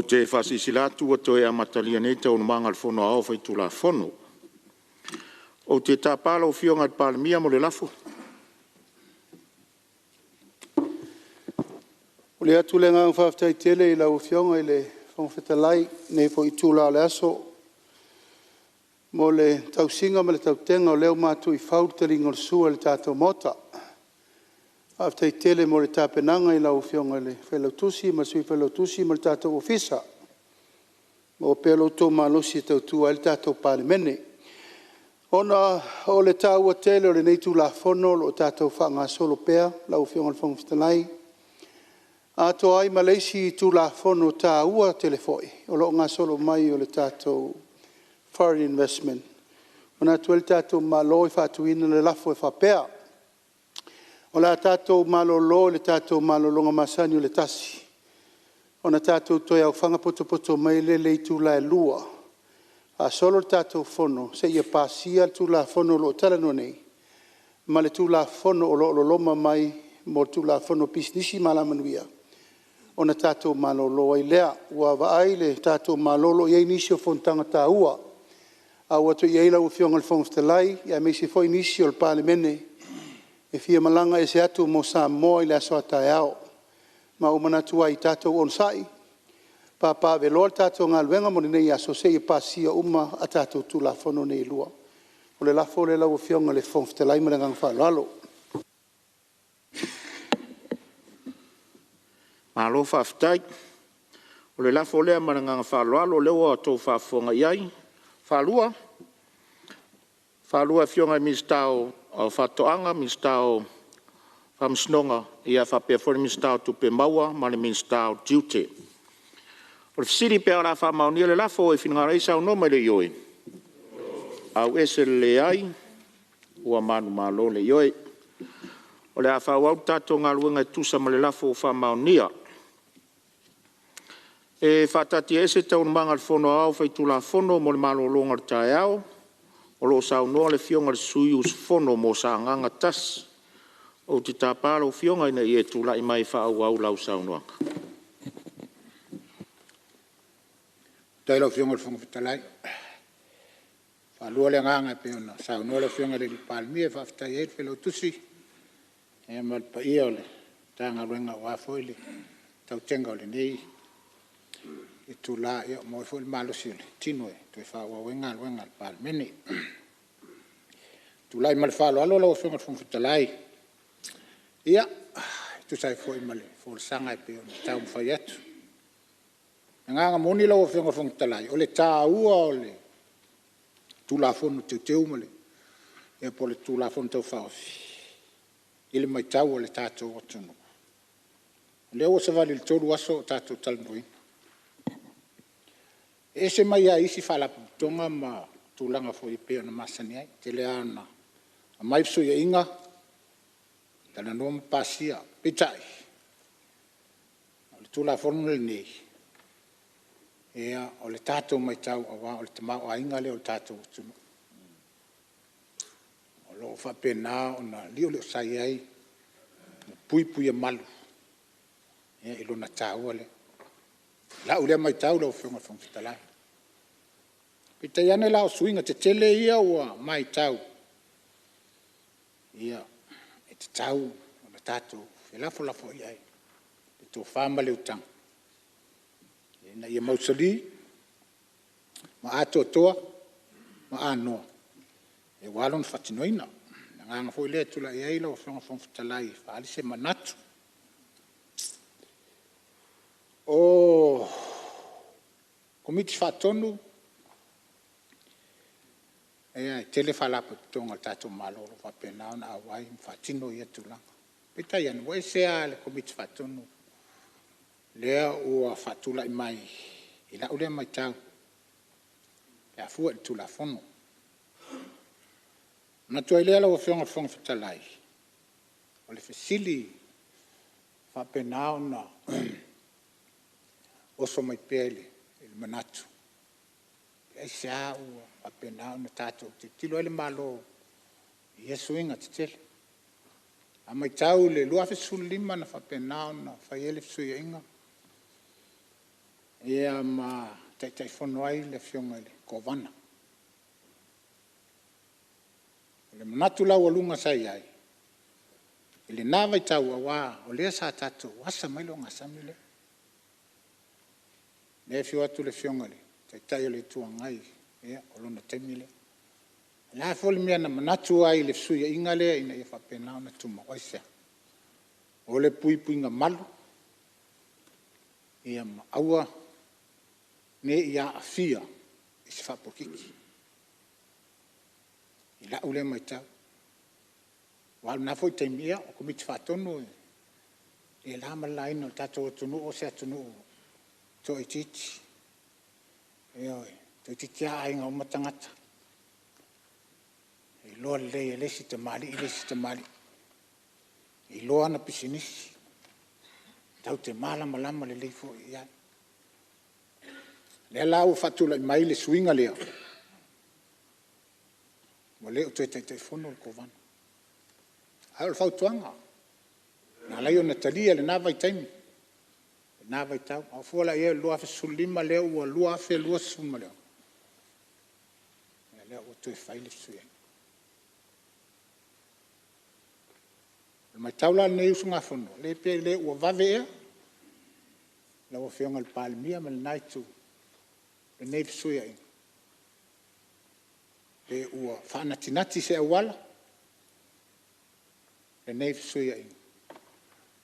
Ou te faasilasila atu ua toe amatalia nei Taualumaga a le Fono Aoao Faitulafono. Ou te tapa lau Afioga i le Palemia mo le lafo. E momoli atu le agaga faafetai tele i lau Afioga i le Fofoga Fetalai i lenei foi itula o le aso mo le tausiga ma le tautega o lea ua matu i fau le taliga o le sua i le tatou Maota. Faafetai tele mo le tapenaga i lau Afioga i le Failautusi ma le Sui Failautusi ma le tatou Ofisa, maua pea lo outou malosi e tautua ai le tatou Palemene. Ona o le taua tele o lenei Tulafono o lo o tatou faagasolo pea lau Afioga i le Fofoga Fetalai, atoa ai ma le isi Tulafono taua tele foi o lo o gasolo mai o le tatou Foreign Investment, e manatu ai le tatou Malo e faatuina le lafo e faapea, O le a tatou malolo i le tatou malologa masani i le 1:00 ona tatou toe aofaga potopoto mai lea i le itula e 2:00 faasolo le tatou Fono seia pasia le Tulafono o lo o talanoa nei ma le Tulafono o lo o loloma mai mo le Tulafono o Pisinisi ma Alamanuia, ona tatou malolo ai lea. Ua vaai le tatou Malo o lo o i ai nisi o fonotaga taua a ua atu i ai lau Afioga i le Fofoga Fetalai aemaise foi nisi o le Palemene e fia malaga ese atu mo Samoa i le aso a taeao. Ma ua manatu ai tatou onosai, papaaveloa le tatou galuega mo lenei aso seia pasia uma a tatou Tulafono nei e lua. O le lafo lea lau Afioga i le Fofoga Fetalai ma le agaga faaaloalo. Malo faafetai. O le lafo lea ma le agaga faaaloalo o lea ua outou faafofoga i ai. 2. Afioga i Minisita o Faatoaga, Minisita o Faamasinoga faapea foi le Minisita o Tupe Maua ma le Minisita o Tiute. O le fesili pe o le a faamaonia le lafo, e finagalo ai saunoa mai le ioe, auese le leai, ua manumalo le ioe. O le a faaauau le tatou galuega e tusa ma le lafo ua faamaonia. E faataatiaese Taualumaga a le Fono Aoao Faitulafono mo le malologa o le taeao o lo o saunoa le Afioga i le sui usufono mo Sagaga 1. Ou te tapa lau Afioga ina ia e tulai mai e faaauau lau saunoaga. Faafetai i lau Afioga i le Fofoga Fetalai. E faalua le agaga e pei ona saunoa le Afioga i le Palemia e faafetai ai le Failautusi ma le paia o le Matagaluega aua foi le tautega o lenei itula, ua maua ai foi le malosi o le tino e toe faaauau ai galuega a le Palemene. Tulai ma le faaaloalo lau Afioga i le Fofoga Fetalai e tusa ai foi ma le folasaga e pei ona taumafai atu. O le agaga moni lau Afioga i le Fofoga Fetalai, o le taua o le Tulafono Teuteu po o le Tulafono Tau Faaofi i le matau a le tatou atunuu, o lea ua savali i le 3 aso o tatou talanoaina. E ese mai lava i isi Faalapotopotoga ma tulaga foi e pei ona masani ai. E tele lava ina aumai fesuiaiga, talanoa ma pasia. Peitai, o le Tulafono lenei, o le tatou matau aua o le tamaoaiga lea o le tatou atunuu o lo o faapena ona lioliosai ai ma puipuiamalu i lona taua lea. I lau lea matau lau Afioga i le Fofoga Fetalai. Peitai ane la o suiga tetele ia ua matau, e tatau ona tatou felafolafoai ai le tofa ma le utaga ina ia mausali ma atoatoa ma anoa aua lona faatinoina. O le agaga foi lea e tulai ai lau Afioga i le Fofoga Fetalai e faaali se manatu. O Komiti Faatonu, e tele Faalapotopotoga a le tatou Malo o lo o faapena ona auai ma faatino ia tulaga. Peitai ane, ua ese lava le Komiti Faatonu lea ua faatulai mai i lau lea matau e afua i le Tulafono. Ona manatu ai lea lau Afioga i le Fofoga Fetalai, o le fesili e faapena ona oso mai pea i le manatu, pe aisea ua faapena ona tatou tilotilo ai le Malo i ia suiga tetele. A matau i le 2015 na faapena ona fai ai le fesuiaiga. Ma Taitaifono ai le Afioga i le Kovana. O le manatu laualuga sa i ai i lena vaitau, aua o lea sa tatou asa mai le ogasami lea. O lea e afio atu le Afioga i le Taitai o le Itu Agai, o lona taimi lea. O le a foi le mea na manatu ai i le fesuiaiga lea ina ia faapena ona tumau. Aisea? O le puipuiga malu ia ma aua ne i aafia i se faapolokiki i lau lea matau. Aua o lena foi taimi, o Komiti Faatonu e le na ma le laina o le tatou atunuu o se atunuu toaitiiti. Ioe. Toeitiiti lava aiga uma tagata, e iloa lelei e le isi tamalii le isi tamalii, e iloa ana pisinisi, tatou te malamalama lelei foi i ai. O lea la ua faatulai mai le suiga lea, ua le o toe Taitaifono le Kovana. A o le fautuaga na ala ai ona talia i lena vaitaimi lena vaitau. A fua la i ai o le 2015 lea ua 2026, ia lea ua toe fai le fesuiaiga. O le matau la a lenei usugafono, pe le ua vave ea lau Afioga i le Palemia ma lena itu lenei fesuiaiga? Pe ua faanatinati se auala lenei fesuiaiga?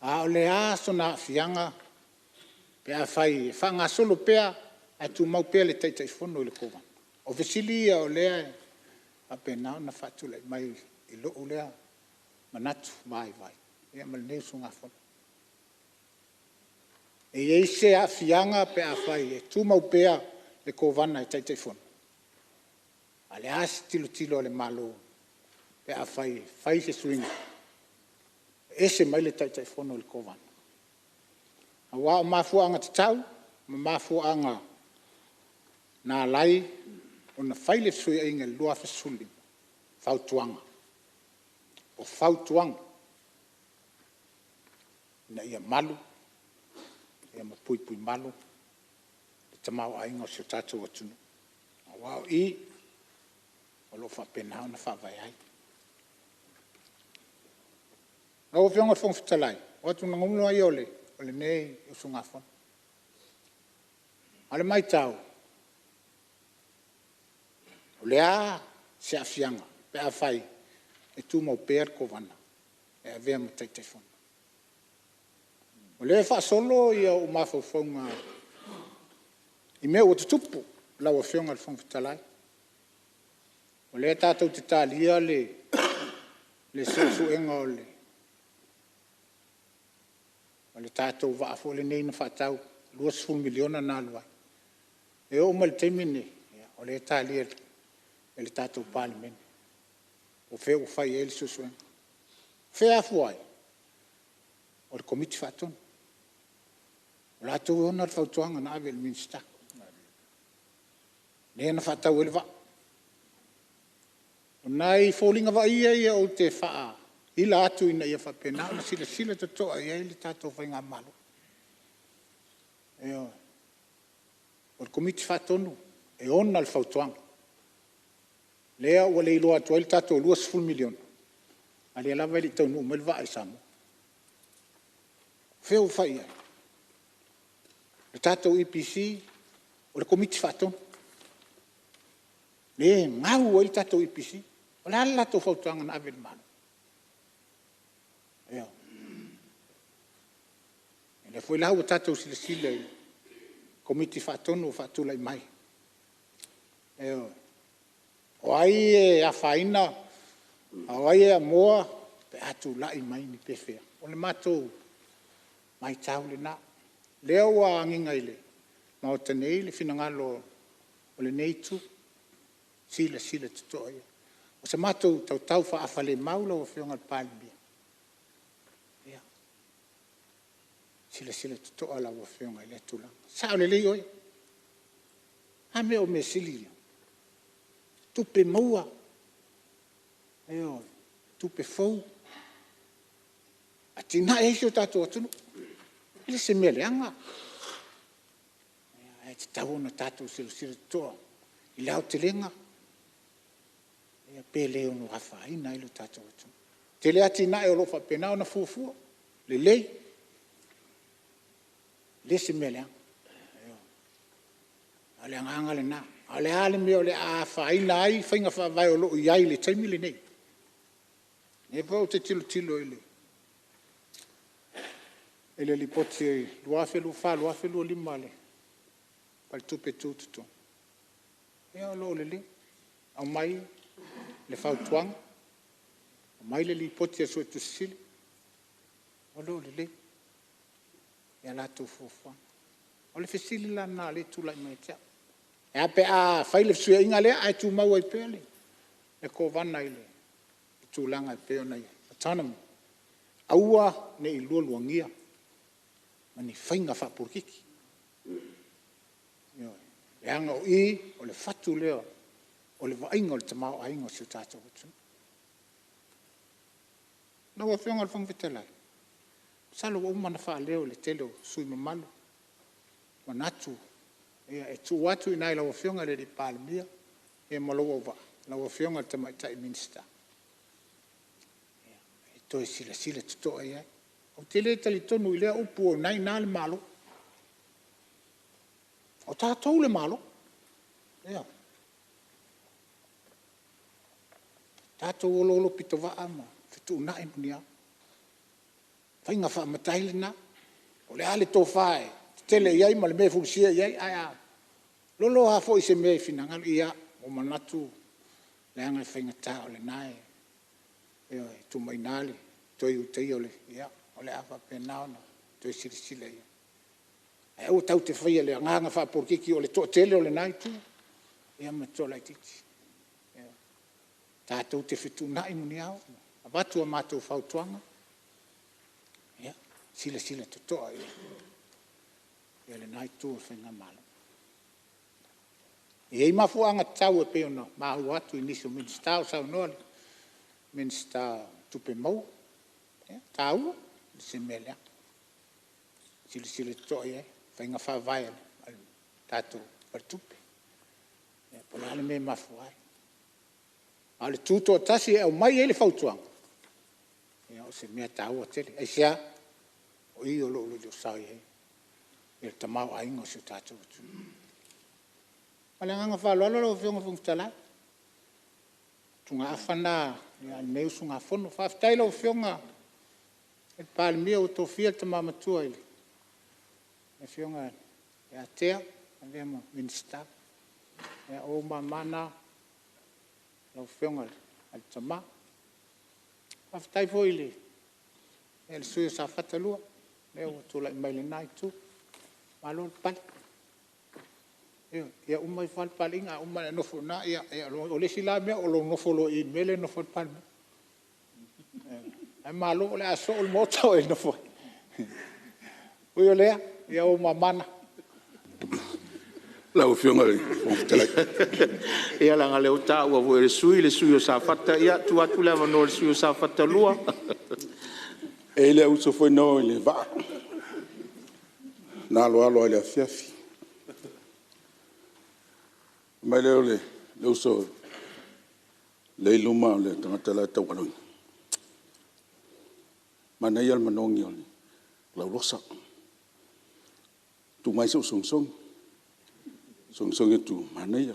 A o le a sona aafiaga pe afai e faagasolo pea ae tumau pea le Taitaifono i le Kovana? O fesili ia o lea e faapena ona faatulai mai i lou lea manatu vaivai ma lenei usugafono. E i ai se aafiaga pe afai e tumau pea le Kovana e Taitaifono? A o le a se tilotilo a le Malo pe afai e fai se suiga e ese mai le Taitaifono i le Kovana? Aua o mafuaaga tatau ma mafuaaga na ala ai ona fai le fesuiaiga i le 2015, o fautuaga. O fautuaga ina ia malu ma puipuimalu le tamaoaiga o si o tatou atunuu, aua o i o lo o faapena ona faavae ai. Lau Afioga i le Fofoga Fetalai, o atugaluga ia o lenei usugafono. A o le matau, o le a se aafiaga pe afai e tumau pea le Kovana e avea ma Taitaifono? O lea e faasolo ou mafaufauga i mea ua tutupu lau Afioga i le Fofoga Fetalai. O lea tatou te talia le suesuega o le tatou vaa foi lenei na faatau, $20 miliona na alu ai. E oo mai i le taimi lenei, o lea e talia e le tatou Palemene, o fea ua fai i ai le suesuega. O fea e afua ai? O le Komiti Faatonu, o latou e ona le fautuaga na ave i le Minisita, lea na faatau ai le vaa. O nai foliga vaaia ia ou te faaila atu ina ia faapena ona silasila totoa i ai le tatou Faigamalo. Ioe. O le Komiti Faatonu e ona le fautuaga, lea ua le iloa atu ai le tatou $20 miliona, a o lea lava e le i taunuu mai le vaa i Samoa. O fea ua fai i ai? O le tatou EPC, o le Komiti Faatonu lea e gau ai le tatou EPC. O le a le latou fautuaga na ave i le Malo? Ioe. O lea foi la ua tatou silasila i Komiti Faatonu ua faatulai mai, ioe. O ai e afaina a o ai e amoa pe a tulai mai ni pefea? O le matou matau lena, lea ua agiga i le Maota nei le finagalo o lenei Itu, silasila totoa i ai. O se matou tautau faafalemau lau Afioga i le Palemia, ia silasila totoa lau Afioga i lea tulaga. E sao lelei oe. A mea o mea sili ia? Tupe maua, ioe, tupe fou, atiae ai si o tatou atunuu. E le o se mea leaga. tatau ona tatou silasila totoa i le aotelega pe le ono afaina ai lo tatou atunuu. E tele atinae o lo o faapena ona fuafua lelei, e le o se mea leaga. A o le agaga lena, a o le a le mea o le a afaina ai faiga faavae o lo o i ai i le taimi lenei? O lea foi ou te tilotilo i le Lipoti 2024/2025 a le Faletupe Tutotonu, ia o lo o lelei, aumai le fautuaga, aumai le lipoti a le Suetusi Sili, o lo o lelei a latou fuafuaga. O le fesili la lena o lea e tulai mai ia te au. E a pe a fai le fesuiaiga lea ae tumau ai pea le Kovana i le tulaga e pei ona i ai, autonomy. Aua ne i lualuagia ma ni faiga faapolokiki, ioe, leaga o i o le fatu lea o le vaaiga o le tamaoaiga o si o tatou atunuu. Lau Afioga i le Fofoga Fetalai, masalo ua uma ona faaleo e le tele o sui usufono mamalu manatu e tuu atu i ina i lau Afioga i le Palemia ma lou auvaa, lau Afioga i le Tamaitai Minisita, e toe silasila totoa i ai. Ou te le talitonu i lea upu o lena e i ina le Malo. O tatou le Malo. Tatou oloolo pitovaa ma fetuunai ma ni a. O faiga faamatai lena. Po o le a le tofa e tetele i ai ma le mea e fulisia i ai, ae a lolo lava foi o se mea e finagalo, ia ua manatu leaga e faigata o lena e tuu mai i ina le toe ulutaia o le… Ia o le a faapena ona toe silasila i ai. Ae aua tatou te faia i le agaga faapolokiki o le toatele o lena itu ma le toalaitiiti. Ioe. Tatou te fetuunai ma ni ao, avatu a matou fautuaga, ia silasila totoa i ai lena itu o le faigamalo. E i ai mafuaaga tatau e pei ona maua atu i nisi o Minisita o saunoa le Minisita o Tupe Maua, ia e taua, e le o se mea leaga. Silasila totoa i ai i faiga faavae a le tatou Faletupe, po o le a le mea e mafua ai. A o le tutoatasi e aumai ai le fautuaga, ia o se mea taua tele. Aisea? O i o lo o liliusao i ai le tamaoaiga o si o tatou atunuu. Ma le agaga faaaloalo lau Afioga i le Fofoga Fetalai. O motugaafa lena a lenei usugafono. Faafetai i lau Afioga i le Palemia ua tofia le tama matua le Afioga ia Tea e avea ma Minisita. Ia o ou mama na lau Afioga i le tama. Faafetai foi i le sui usufono mo Safata 2, lea ua tulai mai i lena Itu, malo le pale. Ioe. Ia uma ifo lava le Palemia, a uma ona e nofo i ina, ia o le isi la mea o lou nofo loa i i i le mea lea e nofo ai le Palemia. Ae malo, o le a soo le Maota o e nofo ai. Ui o lea, ia o ou mama na. Lau Afioga i le Fofoga Fetalai… Ia leaga o lea ua taua foi e le sui usufono le sui usufono mo Safata. Ia, tuu atu le avanoa i le sui usufono mo Safata 2. E i ai le au uso foi na o i le vaa, na aloalo lava i le afiafi. Fai mai lea o le uso lea e i luma o le tagata la e taualoina, manaia le manogi o lau losa, tuu mai se i ou sogisogi. Sogisogi atu, manaia.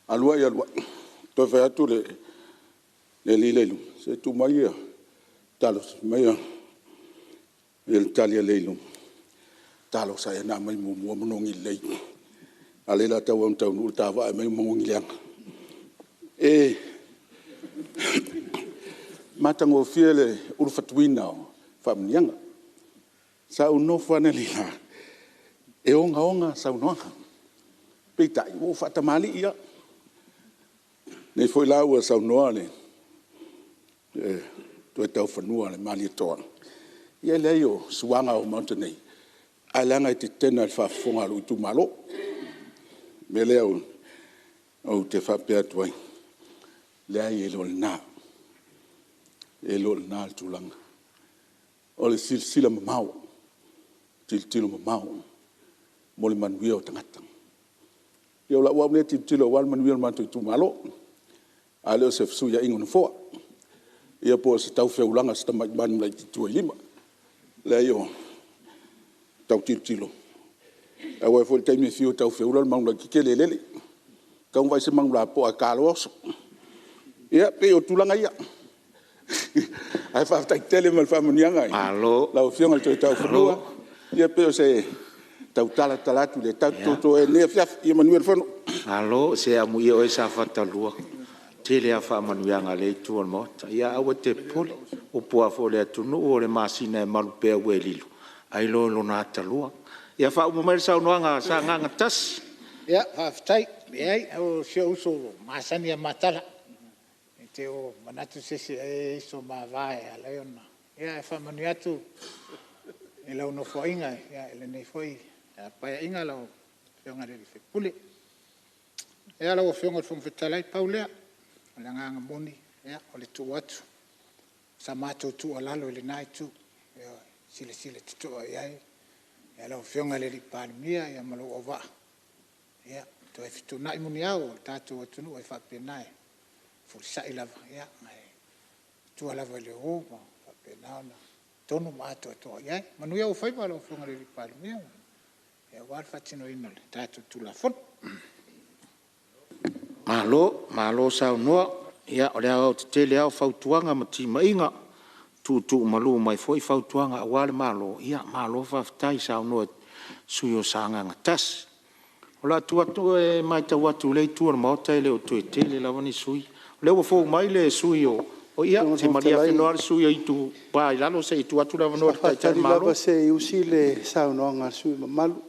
Alu ai alu ai, toe fai atu le alii la i luma, se tuu mai ia Talosa. Fai mai le tali a le i luma, talosa e na aumai muamua manogi lelei, a o lea o le a tauau ina taunuu le ta vaa e aumai manogi leaga. E matagofie le ulufatuina o faamanuiaga. Sa ou nofo lava analeila e ogaoga saunoaga, peitai ua ou faatamalii lava. O lenei foi la ua saunoa le Toetaufanua a le Malietoa, ia leai o suaga o le Maota nei, ae leaga e tetena i le faafofoga a lou itumalo. O le mea lea ou te faapea atu ai, leai e le o lena, e le o lena le tulaga. O le silasila mamao, tilotilo mamao. mo le manuia o tagata. Ia o lau lava lea tilotilo aua le manuia o le matou Itumalo, ae le o se fesuiaiga o nofoa, ia po o se tau feulaga o se tamai manu laitiiti ua i lima. Leai o le tau tilotilo, aua e oo foi i le taimi e fiu e tau feula le manu laitiiti e le lele. E tatau ona vaai se manu lapoa e ta loa oso. Ia e pei o tulaga ia. Ae faafetai tele mo le faamanuiaga i lau Afioga i le Toetaufanua. Ia pei o se tautala atu lea tatou te touto ai i lenei afiafi. Ia manuia le fono. Malo, se amuia oe Safata 2, tele lava faamanuiaga a lea itu o le Maota. Ia ae aua e te popole, o upu lava foi a le atunuu o le masina e malu pea ua e lilo, ai loa o lona atalua. Ia faauma mai le saunoaga a Sagaga 1. Ia faafetai, leai o si ou uso masani ia ma tala, ne i te i ua manatu se isi ai e i ai so ma va e ala ai ona… Ae faamanuia atu i lau Nofoaiga i lenei foi Paeaiga lau Afioga i le sui usufono. Ia lau Afioga i le Fofoga Fetalai, pau lea, o le agaga moni o le tuu atu o sa matou tuualalo i lena Itu, e silasila totoa i ai lau Afioga i le Palemia ma lou auvaa, ia toe fetuunai muniao o le tatou atunuu e faapena, e fefulisai lava ae tua lava i le uo ma faapena ona tonu ma atoatoa i ai. Manuia ou faiva lau Afioga i le Palemia aua le faatinoina o le tatou Tulafono. Malo, malo saunoa. Ia o le aoaotetele lava o fautuaga ma timaiga, tuutuumalu mai foi fautuaga aua le Malo, malo faafetai saunoa i le sui usufono mo Sagaga 1. O le a tuu atu, e matau atu i lea itu o le Maota e le o toe tele lava ni sui usufono. O lea ua fou mai le sui usufono o… ia se i malie atu le sui usufono mo Itupa i Lalo se i tuu atu le avanoa i le Taitai o le Sa faatali Malo. lava se i usi le saunoaga a le sui usufono mamalu,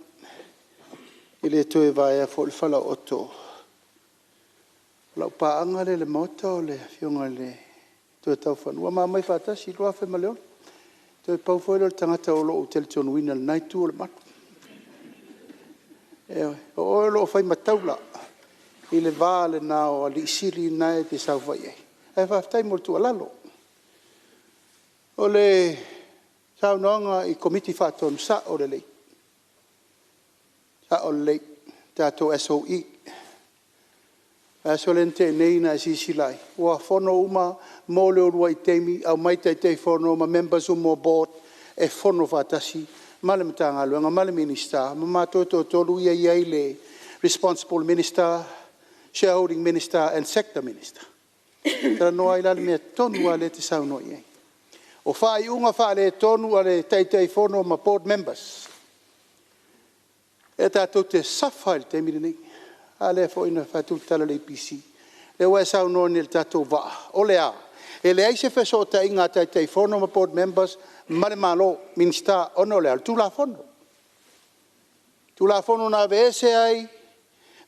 e le toe vaea foi le falaooto. O lau paaga lea i le Maota o le Afioga i le Toetaufanua. Ma omai faatasi i le 2006. Toe pau foi lea o le tagata o lo o ou talitonuina i lena itu o le malu. Ioe. O oe o lo o fai ma taula i le va lena o alii sili na e te saofai ai, ae faafetai mo le tuualalo. O le saunoaga i Komiti Faatonu, sao lelei, sao lelei, tatou SOE. O le vaiaso lea na tea nei na e silasila ai, ua fono uma mo le uluai taimi, aumai Taitaifono ma members uma o Board e fono faatasi ma le Matagaluega ma le Minisita ma matou e toatolu ia e i ai le responsible Minister, shareholding Minister and Sector Minister. E talanoa ai la i le mea tonu lava lea e te saunoa i ai. O faaiuga faaletonu a le Taitaifono ma Board Members, e tatou te suffer ai i le taimi lenei. A lea foi na fai atu le tala a le EPC, lea ua e saunoa nei i le tatou vaa, o le a? E leai se fesootaiga a Taitaifono ma Board Members ma le Malo, Minisita, ona o le a? O le Tulafono. Tulafono na aveese ai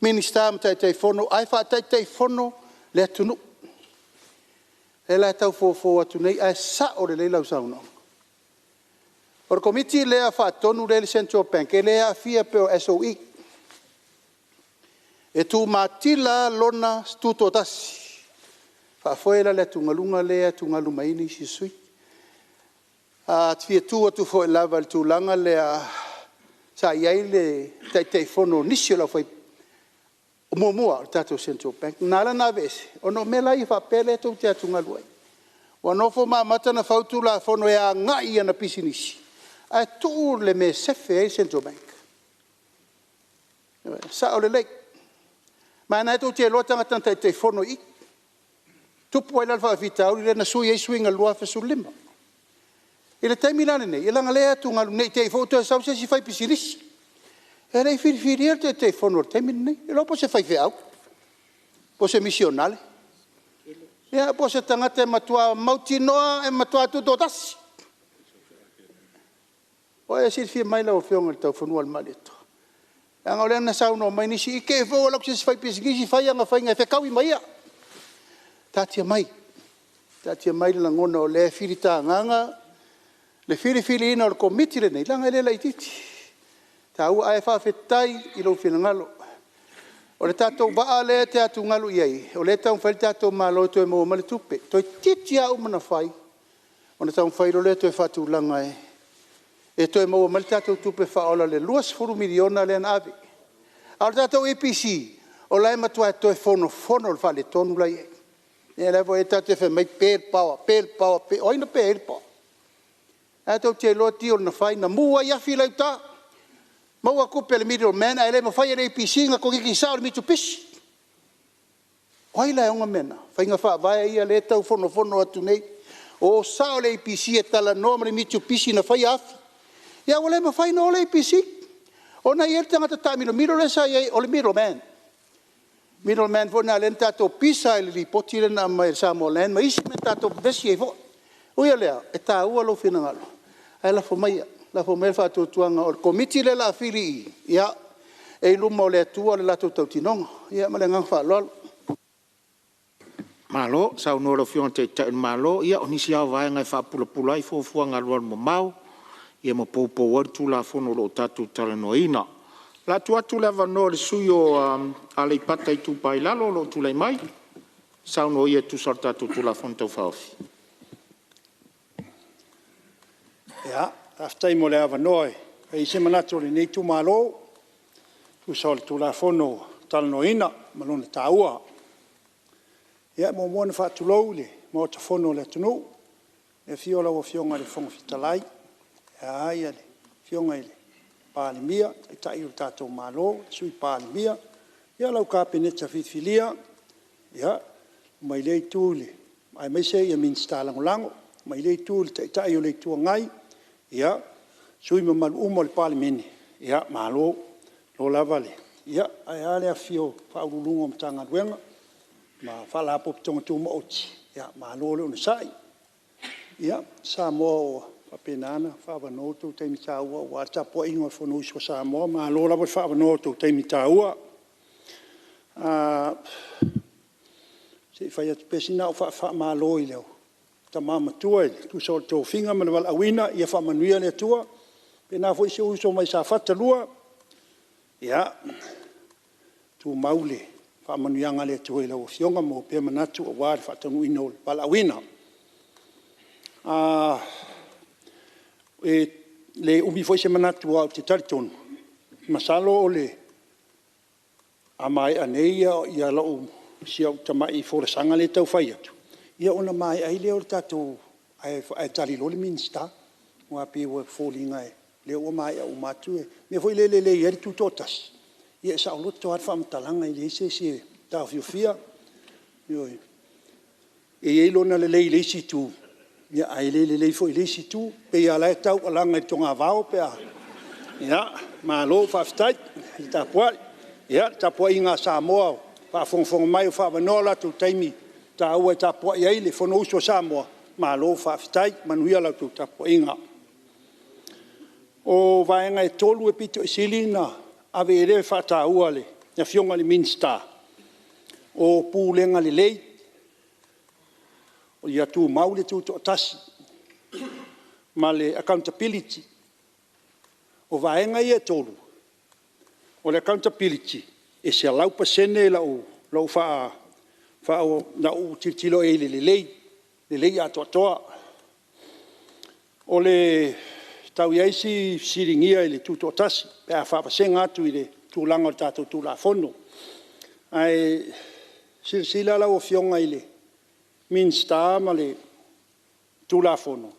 Minisita ma Taitaifono ae faataitaifono le atunuu. O lea la e tau fofo atu nei, ae sao lelei lau saunoaga. O le Komiti lea Faatonu lea e i le Central Bank, e le aafia pei o SOE. E tumatila lava lona tutoatasi, e faafoe la le atugaluga lea e atugalu mai ai nisi o sui usufono. A fia tu atu foi lava i le tulaga lea sa i ai le Taitaifono o nisi o le aufai... muamua o le tatou Central Bank, na ala ona aveese, ona o mea la ia faapea lea tou te atugalu ai. Ua nofo ma amata ona fau Tulafono e agai i ana pisinisi, ae tuu le mea e sefe ai le Central Bank. E sao lelei. Ma o lena tou te iloa tagata na Taitaifono i i, tupu ai la le faafitauli lea na sui ai suiga i le 2015. I le taimi la lenei, leaga o lea e atugalu ne i te i foi ua toe sau se isi fai pisinisi. E le i filifilia le Taitaifono i le taimi lenei, le iloa po o se faifeau, po o se misionare, ia po o se tagata e matua mautinoa e matua tutoatasi. Ua e silafia mai lau Afioga i le Taufanua o le Malietoa, leaga o lea na saunoa mai nisi, i te i foi ua alu atu se isi faipisinisi fai ana faiga e fetaui ma ia. Taatia mai, taatia mai le lagona o lea e filitagaga le filifiliina o le Komiti lenei, leaga e le laitiiti, e taua. Ae faafetai i lou finagalo. O le tatou vaa lea e te atugalu i ai, o lea e taumafai le tatou Malo e toe maua mai le tupe, toeitiiti lava uma ona fai ona taumafai loa lea e toe faatulaga e e toe maua mai le tatou tupe faaola i le $20 miliona lea na ave. A o le tatou EPC, o la e matua toe fonofono le faaletonu la e i ai. Ia o la foi e tatou te fai mai pe le power, pe le power, o ai na pe ai le power? O lena tou te iloa deal na fai, na mu ai afi la e i uta, maua tupe e le middleman ae le mafai e le EPC ona komiti sao i le Mitsubishi. O ai la e ona mea na? Faiga faavae ia lea e tau fonofono atu nei, o sao le EPC e talanoa ma le Mitsubishi na faia afi, ae ua le mafai ona o le EPC ona e i ai le tagata taamilomilo lea sa i ai o le middleman. O le middleman foi lena lea na tatou pisa ai i le lipoti lea na aumai e le Samoa Land ma isi mea na tatou vevesi ai foi. E ui o lea, e taua lou finagalo, ae lafo maia, lafo maia le faatuatuaga o le Komiti lea o le a fili i i, ia, e i luma o le Atua le latou tautinoga. Ia ma le agaga faaaloalo. Malo saunoa i lau Afioga i le Taitai o le Malo. Ia o nisi lava o vaega e faapulapula ai fuafuaga alualumamao ma poupou ai le Tulafono o lo o tatou talanoaina. O le a tuu atu le avanoa i le sui usufono mo Aleipata Itupa i Lalo o lo o tulai mai, saunoa ia e tusa o le tatou Tulafono Tau Faaofi. Faafetai mo le avanoa e fai ai se manatu o lenei itumalo e tusa o le Tulafono talanoaina ma lona taua. E muamua ona faatulou i le Maota Fono o le atunuu i le afio o lau Afioga i le Fofoga Fetalai, ae a le Afioga i le Palemia, le Taitai o le tatou Malo, le Sui Palemia, lau Kapeneta filifilia, mai lea itu aemaise Minisita Lagolago. Mai lea itu i le Taitai o le Itu Agai, sui usufono mamalu uma o le Palemene, malo lava le… Ae a le afifio o Ofisa Sili o Pulega o Matagaluega ma Faalapotopotoga Tumaoti, malo le onosai. Ia, Samoa ua faapena ona faaavanoa lo outou taimi taua aua le tapuaiga o le Fonousu a Samoa, malo lava le faaavanoa i lo outou taimi taua. Se i fai atu pea sina au faamalo i le tama matua e tusa o le tofiga ma le valaauina, ia faamanuia le Atua. E faapena foi si ou uso mai Safata 2, ia tumau le faamanuiaga a le Atua i lau Afioga, maua pea manatu aua le faataunuuina o lou valaauina. E le umi foi se manatu aua ou te talitonu, masalo a maea nei si au tamai folasaga lea e tau fai atu, ia ona maea ai lea o le tatou… ae tali loa le Minisita. Aua e pei e foliga o lea ua maea uma atu le mea foi lea e lelei ai le tutoatasi, ia e saoloto lava le faamatalaga e leai se isi e taofiofia. Ioe. E i ai lona lelei i le isi itu, ae le lelei foi i le isi itu. E pei lava o la e taualaga i le togavao pe a… Ia, malo faafetai le tapuai. Ia, le tapuaiga a Samoa o faafogafoga mai o faaavanoa lo latou taimi taua e tapuai ai le Fonousu a Samoa, malo faafetai. Manuia la outou tapuaiga. O vaega e 3 e aupito sili ona ave i ai le faataua a le Afioga i le Minisita, o pulega lelei, ia tumau le tutoatasi ma le accountability. O vaega ia e 3, o le accountability, e 100% lau tilotilo i ai i le lelei, lelei atoatoa. E tau i ai si fesiligia i le tutoatasi pe a faavasega atu i le tulaga o le tatou Tulafono. Ae silasila lau Afioga i le Minisita ma le Tulafono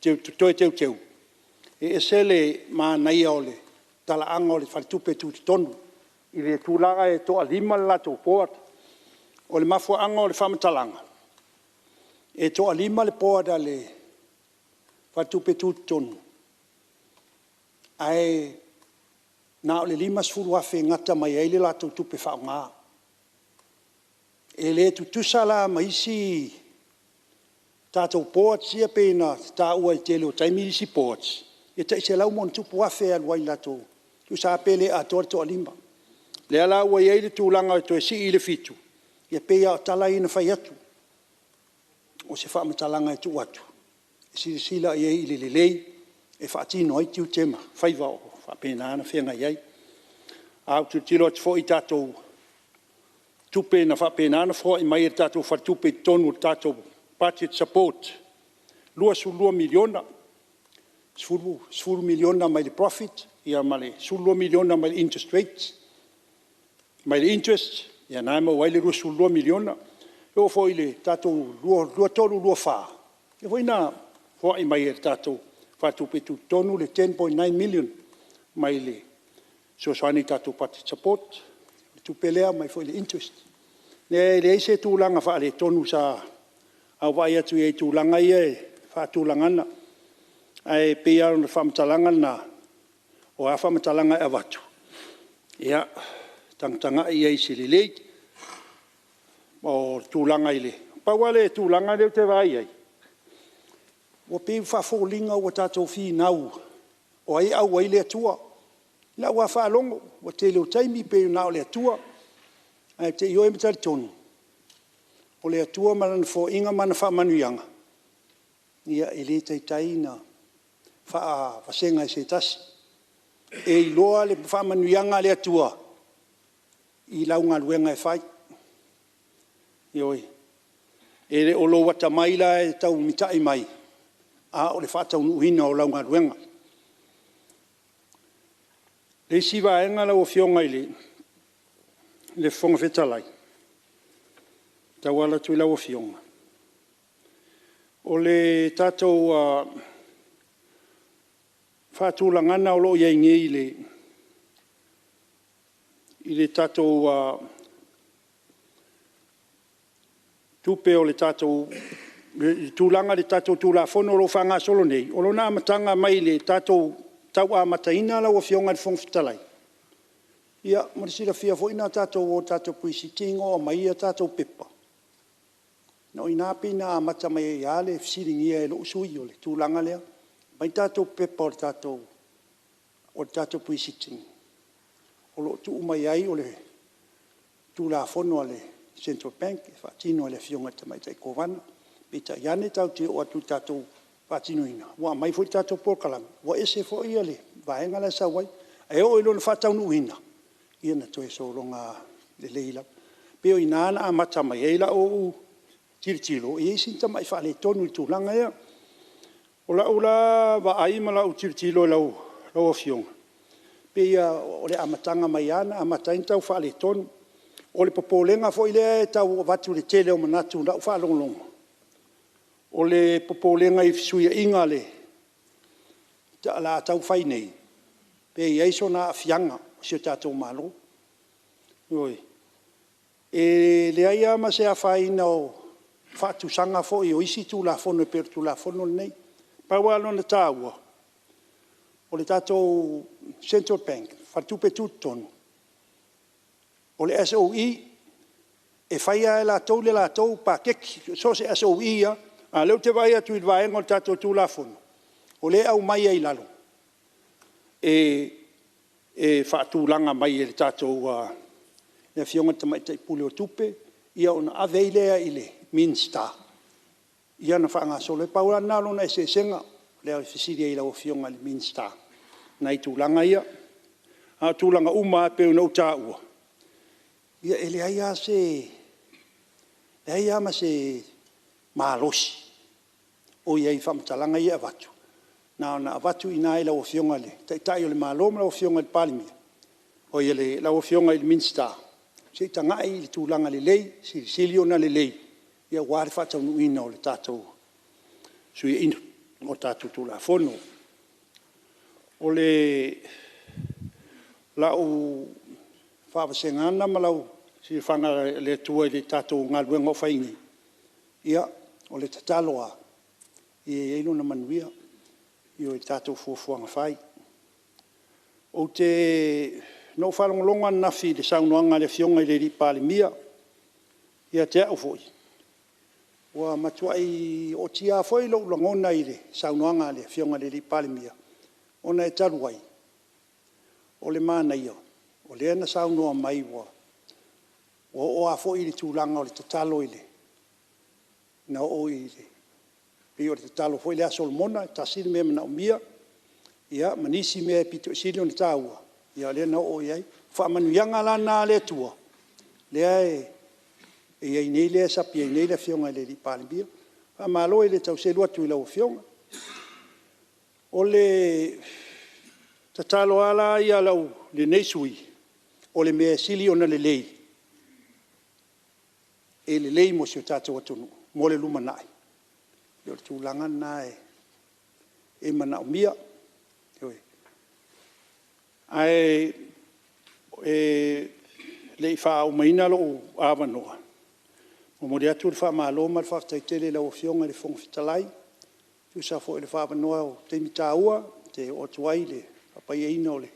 Toe Teuteu, e ese le manaia o le talaaga o le faletupe tutotonu i le tulaga e toa-5 le latou board. O le mafuaaga o le faamatalaga, e toa-5 le board a le faletupe tutotonu, ae na o le $50,000 e gata mai ai le latou tupe faaaoga. E le tutusa la ma isi tatou boards ia pei ona taua i le tele o taimi isi boards, e tai $100+ e alu ai i latou… tusa lava pe le atoa le toa-5. O lea la ua i ai le tulaga e toe sii i le 7, ia pei lava o tala ia na fai atu, o se faamatalaga e tuu atu e silasila i ai i le lelei e faatino ai tiute ma faiva o lo o faapena ona feagai ai. A ou tilotilo atu foi i tatou tupe na faapena ona foai mai e le tatou faletupe i totonu o le tatou Budget Support, e $22 miliona. $10 miliona mai le profit ma le $12 miliona mai le interest rate, mai le interest, lena e maua ai le $22 miliona. E oo foi i le 2023/2024, lea foi na foai mai e le tatou Faletupe Tutotonu le $10.9 million mai le fesoasoani i le tatou public support, o le tupe lea e aumai foi i le interest. E leai se tulaga faaletonu sa vaai atu i tulaga ia i le faatulagaga. Ae pei lava o le faamatalaga lena, o a faamatalaga e avatu, ia tagatagai i ai i se lelei. E pau lava le tulaga lea ou te vaai i ai, ua pei e foliga ua tatou finau o ai e au ai le Atua. I lau lava faalogo, o le tele o taimi e pei na o le Atua. Ae ou te ioe ma talitonu, o le Atua ma Lana foaiga ma ana faamanuiaga, e le taitai ona faavasega e se tasi. E iloa le faamanuiaga a le Atua i lau galuega e fai. Ioe. E le o lou atamai la e tau mitai mai, a o le faataunuuina o lau galuega. O le isi vaega lau Afioga i le Fofoga Fetalai, e tauala atu i lau Afioga, o le tatou faatulagaga o lo o i ai nei i le tatou tupe o le tulaga i le tatou Tulafono o lo o faagasolo nei, o lona amataga mai i le tatou tau amataina lau Afioga i le Fofoga Fetalai, mo le silafia foi na tatou o i le tatou Pre-Sitting o aumai tatou pepa, o i ina pei na amata mai ai lava le fesiligia e lou sui usufono o le tulaga lea. Aumai tatou pepa o le tatou Pre-Sitting o lo o tuu mai ai o le Tulafono a le Central Bank e faatino e le Afioga i le Tamaitai Kovana. Peitai ane tatou te oo atu i le tatou faatinoina, ua aumai foi le tatou polokalame, ua ese foi le vaega la e sau ai. Ae oo i lona faataunuuina, ia na toe sologa lelei lava. E pei o i ina na amata mai ai lau tilotilo, e i ai si tamai faaletonu i le tulaga lea. O lau la vaai ma lau tilotilo i lau Afioga, e pei lava o le amataga mai lava na amata ai ona tau faaletonu. O le popolega foi lea e tau avatu i le tele o manatu i lau faalogologo, o le popolega i fesuiaiga o le a tau fai nei, pe i ai sona aafiaga i si o tatou Malo. Ioe. E leai lava ma se afaina o faatusaga foi o isi Tulafono e pei o le Tulafono lenei. Na pau lava lona taua, o le tatou Central Bank, Faletupe Tutotonu, o le SOE, e fai lava e latou le latou paketi, so o se SOE lava. A o lea ou te vaai atu i le vaega o le tatou Tulafono, o lea e aumai ai i lalo, e faatulaga mai e le Afioga i le Tamaitai Pule o Tupe, ona ave ai lea i le Minisita ona faagasolo lea. Na pau lava lena o lona eseesega, lea e fesili ai i lau Afioga i le Minisita i nai tulaga ia. A o tulaga uma lava pei ona ou taua, ia e leai lava ma se malosi o i ai i faamatalaga ia e avatu, na ona avatu i ina i lau Afioga i le Taitai o le Malo ma lau Afioga i le Palemia, oi lau Afioga i le Minisita, se i tagai i le tulaga lelei, silisili ona lelei aua le faataunuuina o le tatou fesuiaiga o tatou Tulafono. O lau faavasegaga ma lau silafaga e le Atua i le tatou galuega o fai nei, ia, o le tatalo lava ia i ai lona manuia i tatou fuafuaga fai. Na ou faalogologo ananafi i le saunoaga a le Afioga i le Palemia, ia te au foi, ua matuai ootia lava foi lou lagona i le saunoaga a le Afioga i le Palemia, ona e talu ai, o le manaia, o lea na saunoa mai ua oo lava foi le tulaga o le tatalo na oo i le… pei o le tatalo foi lea a Solomona e tasi le mea e manaomia, ia ma nisi mea e aupito sili ona taua, ia lea na oo i ai. O faamanuiaga la na a le Atua lea e i ai nei lea e sapi ai nei le Afioga i le Palemia. Faamalo, e le tau selu atu i lau Afioga. O le tatalo lava ia a lenei sui usufono, o le mea e sili ona lelei, e lelei mo si o tatou atunuu mo le lumanai, o le tulaga lena e manaomia. Ae le i faaumaina lou avanoa, e momoli atu le faamalo ma le faafetai tele i lau Afioga i le Fofoga Fetalai, e tusa foi o le avanoa i le taimi taua ou te oo atu ai i le faapaiaina o le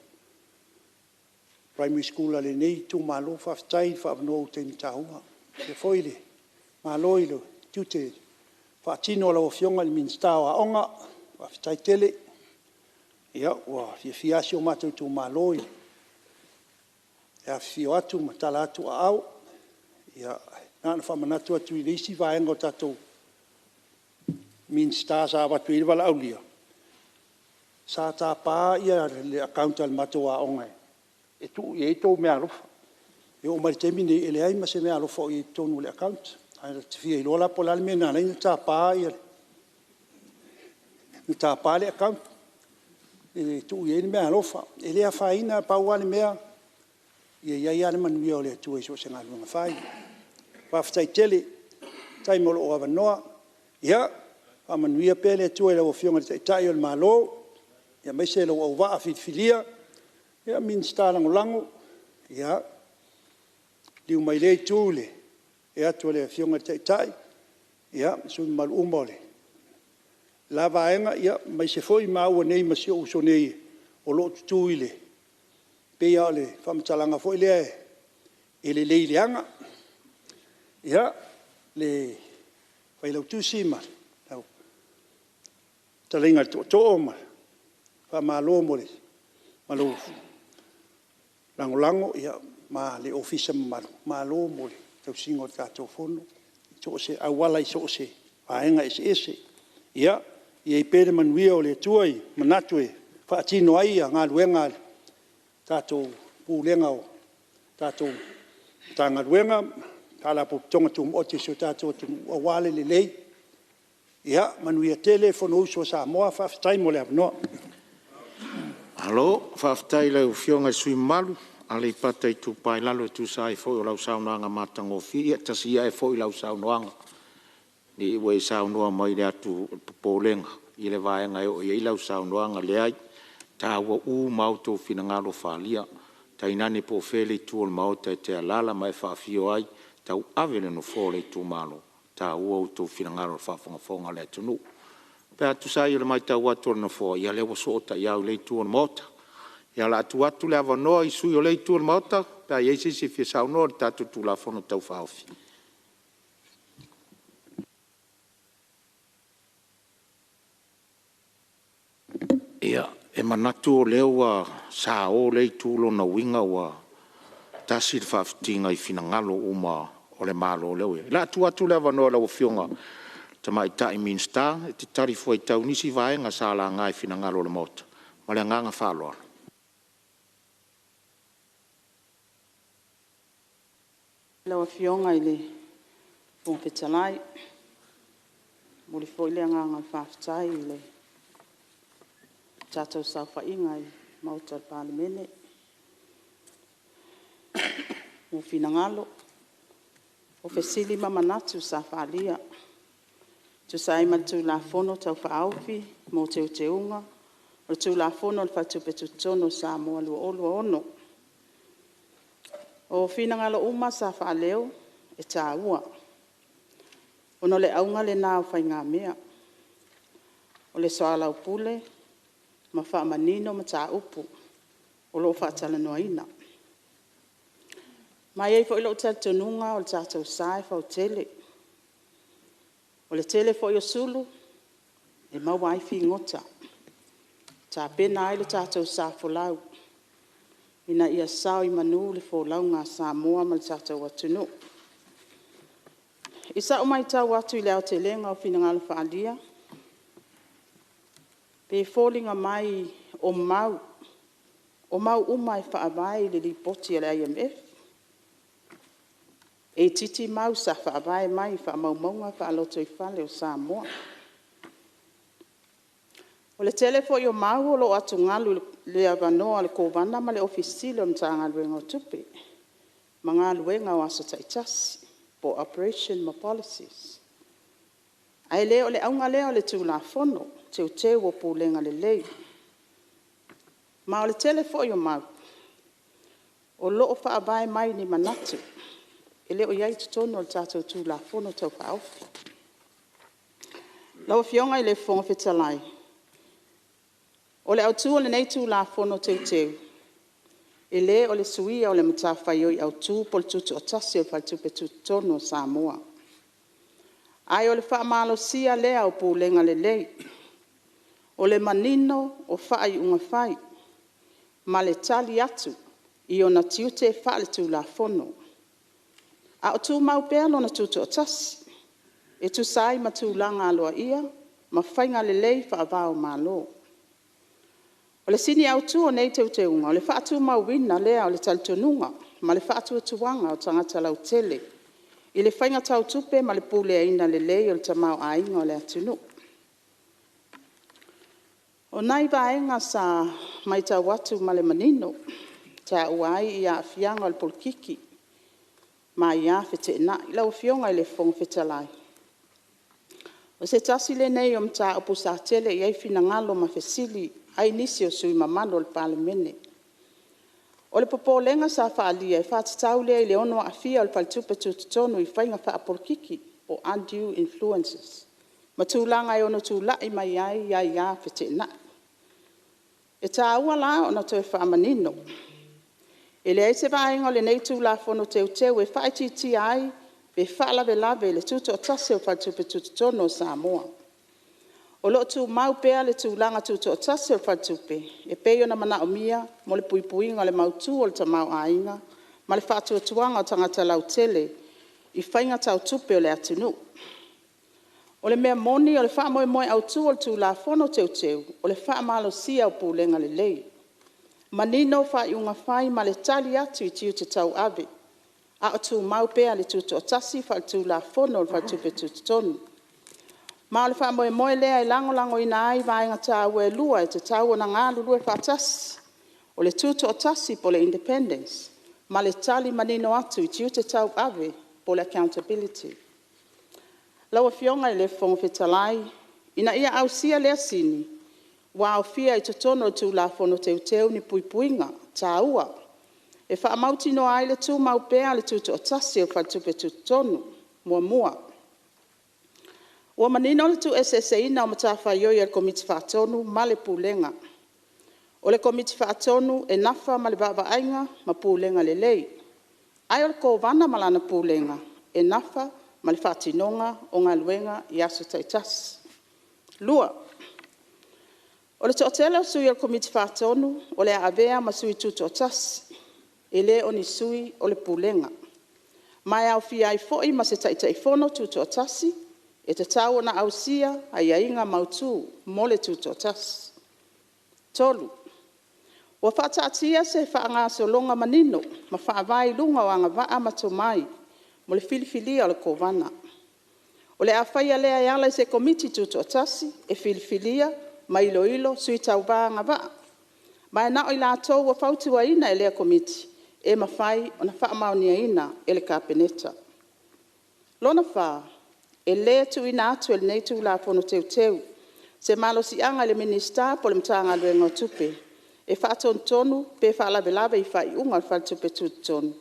primary school a lenei itumalo. Faafetai le avanoa i le taimi taua. E faapea foi le malo i tiute faatino a lau Afioga i le Minisita o Aoga, faafetai tele. Ua fiafia lava si o matou itumalo i le afifio atu ma tala atu aao. Na ona faamanatu atu i le isi vaega o tatou Minisita sa avatu i ai le valaaulia, sa tapa le account a le matou aoga e tuu i ai a outou meaalofa. E oo mai i le taimi lenei, e leai ma se meaalofa o i ai i totonu o le account. Ae ou te fia iloa la po o le a le mea na ala ai ona tapa le account e tuu i ai le meaalofa. E le afaina, e pau lava le mea, ia i ai lava le manuia o le Atua i so o se galuega fai. Faafetai tele, faafetai mo lou avanoa. Ia faamanuia pea le Atua i lau Afioga i le Taitai o le Malo, aemaise lou auvaa filifilia, Minisita Lagolago. Ia liliu mai i lea Itu i le afio atu o le Afioga i le Taitai ma sui usufono mamalu uma o le la Vaega, aemaise foi maua nei ma si ou uso nei o lo o tutu i le… e pei lava o le faamatalaga foi lea, e lelei leaga. Ia, le Failautusi ma lau Fetalaiga i le Tootoo, faamalo mo lou lagolago ma le ofisa mamalu, malo mo le tausiga o le tatou Fono i so o se auala i so o se vaega eseese. Ia i ai pea le manuia o le Atua i manatu e faatino ai galuega a le tatou Pulega o tatou Matagaluega ma Faalapotopotoga Tumaoti a si o tatou atunuu aua le lelei. Ia manuia tele le Fonousu a Samoa, faafetai mo le avanoa. Malo faafetai i lau Afioga i le sui usufono mamalu mo Aleipata Itupa i Lalo e tusa ai foi o lau saunoaga matagofie. Ia tasi ae foi i lau saunoaga ne i e saunoa mai i le atu popolega i le vaega e oo i ai lau saunoaga. Leai, e taua uma lava outou finagalo faaalia, tainane po o fea le itu o le Maota e te alaala ma e faafio ai e tauave le Nofoa o le itumalo, e taua outou finagalo i le faafogafoga a le atunuu. Pe a tusa ai o le matau atu a le Nofoa, ia o lea ua soo ta'iao i lea itu o le Maota. Ia o le a tuu atu le avanoa i sui usufono o lea itu o le Maota pe a i ai se isi e fia saunoa i le tatou Tulafono Tau Faaofi. Ia, e manatu o lea ua sao lea itu, o lona uiga ua tasi le faafitiga i finagalo uma o le Malo o lea ua i ai. O le a tuu atu le avanoa i lau Afioga i le Tamaitai Minisita e te talifuaitau i nisi vaega sa laga i finagalo o le Maota. Ma le agaga faaaloalo. Lau Afioga i le Fofoga Fetalai, e momoli foi le agaga o le faafetai i le tatou saofaiga i le Maota o le Palemene, i finagalo, o fesili ma manatu sa faaalia e tusa ai ma le Tulafono Tau Faaofi mo Teuteuga o le Tulafono o le Faletupe Tutotonu o Samoa 2020. O finagalo uma sa faaleo, e taua, ona o le auga lena o faigamea, o le soalaupule ma faamanino mataupu o lo o faatalanoaina. Ma e i ai foi lou talitonuga o le tatou sa e fautele. O le tele foi o sulu e maua ai figota, e tapena ai le tatou sa folau, ina ia sao i manu le folauga a Samoa ma le tatou atunuu. I sau matau atu i le aotelega o finagalo faaalia, e foliga mai o mau uma e faavae i le Lipoti a le IMF. E itiiti mau sa faavae mai i faamaumauga faalotoifale o Samoa. O le tele foi o mau o lo o atugalu i le avanoa o le Kovana ma le Ofisa Sili o le Matagaluega o Tupe ma galuega o aso taitasi po o operation ma policies. Ae le o le auga lea o le Tulafono Teuteu o Pulega Lelei. Ma o le tele foi o mau o lo o faavae mai ni manatu e le o i ai i totonu o le tatou Tulafono Tau Faaofi. Lau Afioga i le Fofoga Fetalai, o le autu o lenei Tulafono Teuteu, e le o le suia o le matafaioi autu po o le tutoatasi o le Faletupe Tutotonu o Samoa. Ae o le faamalosia lea o pulega lelei, o le manino o faaiuga fai ma le tali atu i ona tiute faale-tulafono. A o tumau pea lona tutoatasi, e tusa ai ma tulaga aloaia ma faiga lelei faava-o-Malo. O le sini autu o nei teuteuga, o le faatumauina lea o le talitonuga ma le faatuatuaga o tagata lautele, i le faiga tau tupe ma le puleaina lelei o le tamaoaiga o le atunuu. O nai vaega sa matau atu ma le manino, taua ai aafiaga o le polokiki ma aia feteenai. Lau Afioga i le Fofoga Fetalai, o se tasi lenei o mataupu sa tele i ai finagalo ma fesili ai nisi o sui usufono mamalu o le Palemene. O le popolega sa faaalia e faatatau lea i le ono aafia o le Faletupe Tutotonu i faiga faapolokiki po o undue influences ma tulaga e ono tulai mai ai aia feteenai. E taua la ona toe faamanino, e leai se vaega o lenei Tulafono Teuteu e faaitiitia ai pe faalavelave i le tutoatasi o le Faletupe Tutotonu o Samoa. O lo o tumau pea le tulaga tutoatasi o le Faletupe, e pei ona manaomia mo le puipuiga o le mautu o le tamaoaiga ma le faatuatuaga o tagata lautele i faiga tau tupe o le atunuu. O le mea moni o le faamoemoe autu o le Tulafono Teuteu, o le faamalosia o pulega lelei, manino faaiuga fai ma le tali atu i tiute tauave, a o tumau pea le tutoatasi faale-tulafono o le Faletupe Tutotonu. Ma o le faamoemoe lea e lagolagoina ai vaega taua e 2 e tatau ona galulue faatasi. O le tutoatasi po o le independence ma le tali manino atu i tiute tauave po o le accountability. Lau Afioga i le Fofoga Fetalai, ina ia ausia lea sini, ua aofia i totonu o le Tulafono Teuteu ni puipuiga taua, e faamautinoa ai le tumau pea o le tutoatasi o le Faletupe Tutotonu. 1. Ua manino le tuueseeseina o matafaioi a le Komiti Faatonu ma le Pulega. O le Komiti Faatonu e nafa ma le vaavaaiga ma pulega lelei, ae o le Kovana ma lana Pulega, e nafa ma le faatinoga o galuega i aso taitasi. 2. O le toatele o sui o le Komiti Faatonu o le a avea ma sui tutoatasi, e le o ni sui o le Pulega. Ma e aofia ai foi ma se Taitaifono tutoatasi, e tatau ona ausia aiaiga mautu mo le tutoatasi. 3. Ua faataatia se faagasologa manino ma faavae i luga o agavaa ma tomai mo le filifilia o le Kovana. O le a faia lea e ala i se Komiti Tutoatasi e filifilia ma iloilo sui tauva agavaa. Ma e na o i latou ua fautuaina e lea Komiti e mafai ona faamaoniaina e le Kapeneta. O lona 4, e le tuuina atu e lenei Tulafono Teuteu se malosiaga i le Minisita po o le Matagaluega o Tupe, e faatonutonu pe faalavelave i faaiuga a le Faletupe Tutotonu,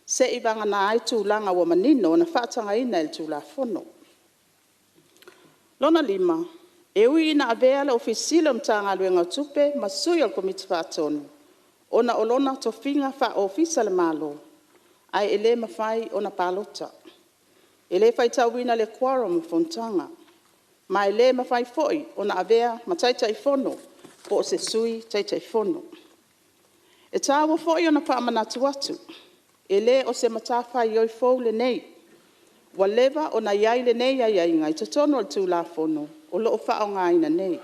seivagana ai tulaga ua manino ona faatagaina e le Tulafono. O lona 5, e ui ina avea le Ofisa Sili o le Matagaluega o Tupe ma sui o le Komiti Faatonu, ona o lona tofiga faa-Ofisa o le Malo, ae le mafai ona palota. E le faitauina i le quorum o fonotaga. Ma e le mafai foi ona avea ma Taitaifono po o se Sui Taitaifono. E taua foi ona faamanatu atu, e le o se matafaioi fou lenei. Ua leva ona i ai lenei aiaiga i totonu o le Tulafono o lo o faaaogaina nei.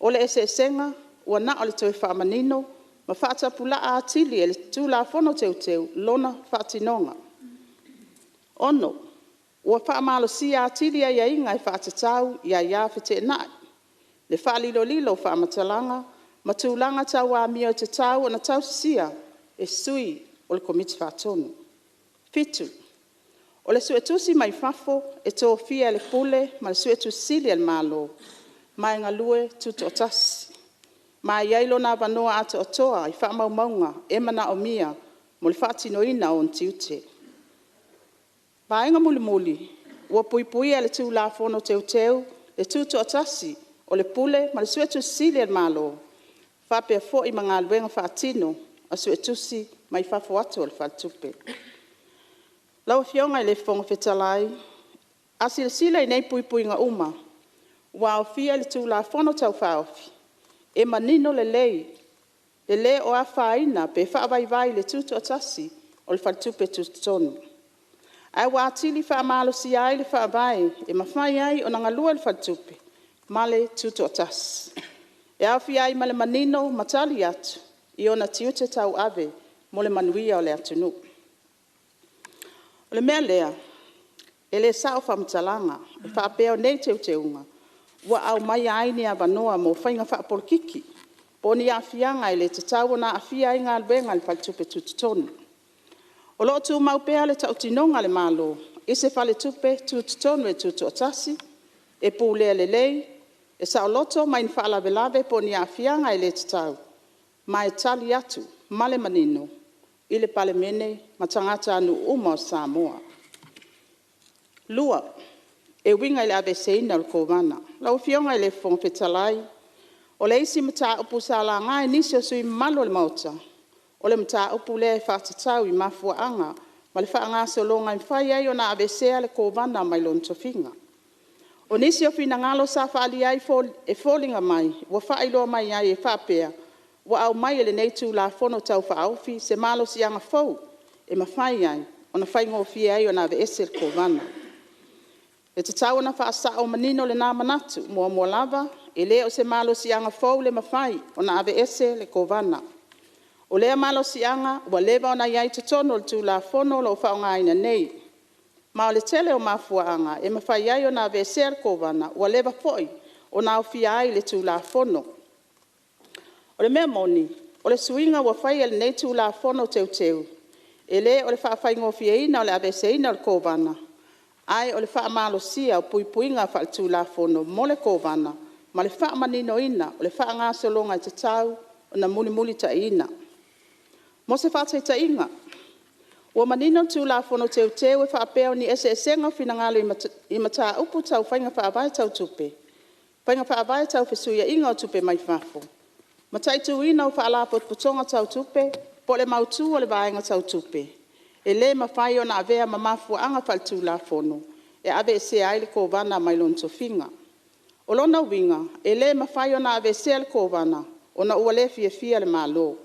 O le eseesega, ua na o le toe faamanino ma faatapulaa atili e le Tulafono Teuteu lona faatinoga. 6. Ua faamalosia atili aiaiga e faatatau i aia feteenai, Le faalilolilo o faamatalaga ma tulaga tau amio e tatau ona tausisia e sui o le Komiti Faatonu. 7. O le Suetusi mai fafo e tofia e le Pule ma le Suetusi Sili a le Malo, ma e galue tutoatasi, ma e i ai lona avanoa atoatoa i faamaumauga e manaomia mo le faatinoina o ona tiute. Vaega mulimuli, ua puipuia e le Tulafono Teuteu le tutoatasi o le Pule ma le Suetusi Sili a le Malo, faapea foi ma galuega faatino a Suetusi mai fafo atu o le Faletupe. Lau Afioga i le Fofoga Fetalai, a silasila i nei puipuiga uma ua aofia i le Tulafono Tau Faaofi, e manino lelei le le o afaina pe faavaivai le tutoatasi o le Faletupe Tutotonu. Ae ua atili faamalosia ai le faavae e mafai ai ona galue le Faletupe ma le tutoatasi. E aofia ai ma le manino ma tali atu i ona tiute tauave mo le manuia o le atunuu. O le mea lea, e le sao faamatalaga e faapea o nei Teuteuga ua aumaia ai ni avanoa mo faiga faapolokiki po o ni aafiaga e le tatau ona aafia ai galuega a le Faletupe Tutotonu. O lo o tumau pea le tautinoga a le Malo i se Faletupe Tutotonu e tutoatasi, e pulea lelei, e saoloto mai ni faalavelave po o ni aafiaga e le tatau, ma e tali atu ma le manino i le Palemene ma tagatanuu uma o Samoa. 2. E uiga i le aveeseina o le Kovana. Lau Afioga i le Fofoga Fetalai, o le isi mataupu sa laga e nisi o sui usufono mamalu o le Maota, o le mataupu lea e faatatau i mafuaaga ma le faagasologa e mafai ai ona aveesea le Kovana mai lona tofiga. O nisi o finagalo sa faaalia e foliga mai ua faailoa mai ai e faapea, ua aumai e lenei Tulafono Tau Faaofi se malosiaga fou e mafai ai ona faigofie ai ona aveese le Kovana. E tatau ona faasao manino lena manatu. Muamua lava, e le o se malosiaga fou le mafai ona aveese le Kovana. O lea malosiaga ua leva ona i ai i totonu o le Tulafono o lo o faaaogaina nei. Ma o le tele o mafuaaga e mafai ai ona aveesea le Kovana ua leva foi ona aofia ai i le Tulafono. O le mea moni, o le suiga ua faia i lenei Tulafono Teuteu, e le o le faafaigofieina o le aveeseina o le Kovana, ae o le faamalosia o puipuiga faaletulafono mo le Kovana ma le faamaninoina o le faagasologa e tatau ona mulimulitaiina. Mo se faataitaiga, ua manino le Tulafono Teuteu e faapea, o ni eseesega o finagalo i mataupu tau faiga faavae tau tupe, faiga faavae tau fesuiaiga o tupe mai fafo, mataituina o faalapotopotoga tau tupe po o le mautu o le vaega tau tupe, e le mafai ona avea ma mafuaaga faaletulafono e aveesea ai le Kovana mai lona tofiga. O lona uiga, e le mafai ona aveesea le Kovana ona ua le fiafia le Malo,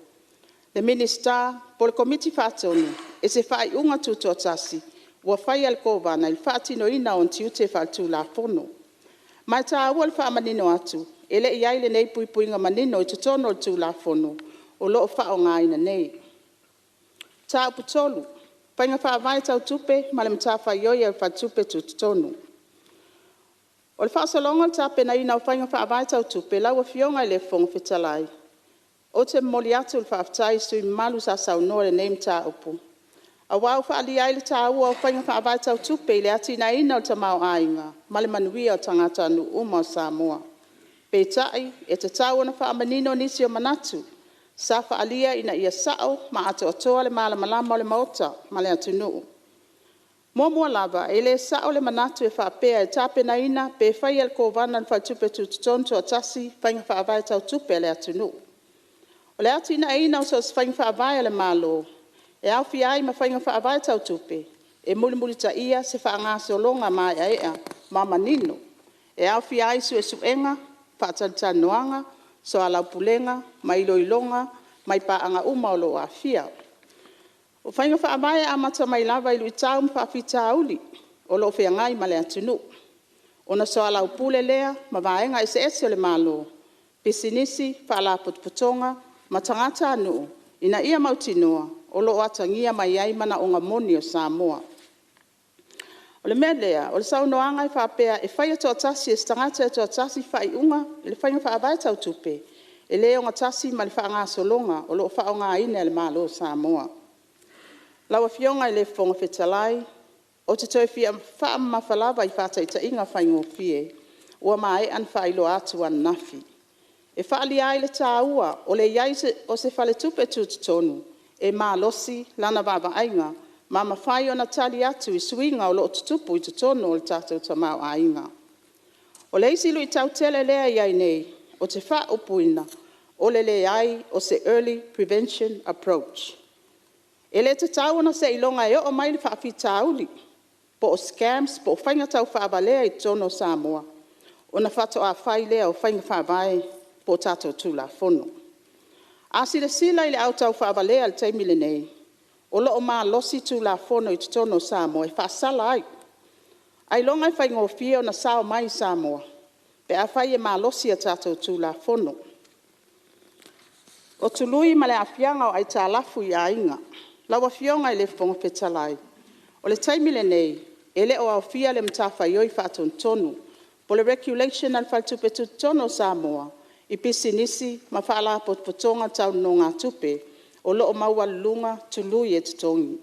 le Minisita po o le Komiti Faatonu i se faaiuga tutoatasi ua faia e le Kovana i le faatinoina o ona tiute faaletulafono. Ma e taua le faamanino atu, e le i i ai lenei puipuiga manino i totonu o le Tulafono o lo o faaaogaina nei. Mataupu 3: Faiga Faavae Tau Tupe ma le Matafaioi a le Faletupe Tutotonu. O le faasologa o le tapenaina o faiga faavae tau tupe, lau Afioga i le Fofoga Fetalai, ou te momoli atu le faafetai i sui usufono mamalu sa saunoa i lenei mataupu, aua ua faaalia ai le taua o faiga faavae tau tupe i le atinaeina o le tamaoaiga ma le manuia o tagatanuu uma o Samoa. Peitai, e tatau ona faamanino nisi o manatu sa faaalia ina ia sao ma atoatoa le malamalama o le Maota ma le atunuu. Muamua lava, e le sao le manatu e faapea e tapenaina pe faia e le Kovana a le Faletupe Tutotonu toatasi faiga faavae tau tupe a le atunuu. O le atinaeina o so o se faiga faavae a le Malo, e aofia ai ma faiga faavae tau tupe, e mulimulitaia se faagasologa maeaea ma manino, e aofia ai suesuega, faatalatalanoaga, soalaupulega ma iloiloga mai paaga uma o lo o aafia. O faiga faavae e amata mai lava i luitau ma faafitauli o lo o feagai ma le atunuu, ona soalaupule lea ma vaega eseese o le Malo, pisinisi, faalapotopotoga ma tagatanuu ina ia mautinoa o lo o atagia mai ai manaoga moni o Samoa. O le mea lea, o le saunoaga e faapea e faia toatasi e se tagata e toatasi faaiuga i le faiga faavae tau tupe, e le ogatasi ma le faagasologa o lo o faaaogaina e le Malo o Samoa. Lau Afioga i le Fofoga Fetalai, ou te toe fia faamamafa lava i faataitaiga faigofie ua maea ona faailoa atu ananafi, e faaalia ai le taua o le i ai o se Faletupe Tutotonu e malosi lana vaavaaiga ma mafai ona tali atu i suiga o lo o tutupu i totonu o le tatou tamaoaiga. O le isi luitau tele lea e i ai nei, ou te faaupuina, o le leai o se early prevention approach. E le tatau ona seiloga e oo mai le faafitauli po o scams po o faiga taufaavalea i totonu o Samoa, ona faatoa fai lea o faiga faavae po o tatou Tulafono. A silasila i le au taufaavalea i le taimi lenei, o lo o malosi Tulafono i totonu o Samoa e faasala ai. Ailoga e faigofie ona sao mai i Samoa pe afai e malosi a tatou Tulafono. O tului ma le aafiaga o aitalafu i aiga. Lau Afioga i le Fofoga Fetalai, o le taimi lenei, e le o aofia le matafaioi faatonutonu po o le Regulation a le Faletupe Tutotonu o Samoa i pisinisi ma faalapotopotoga tau nonogatupe o lo o maualuluga tului e totogi.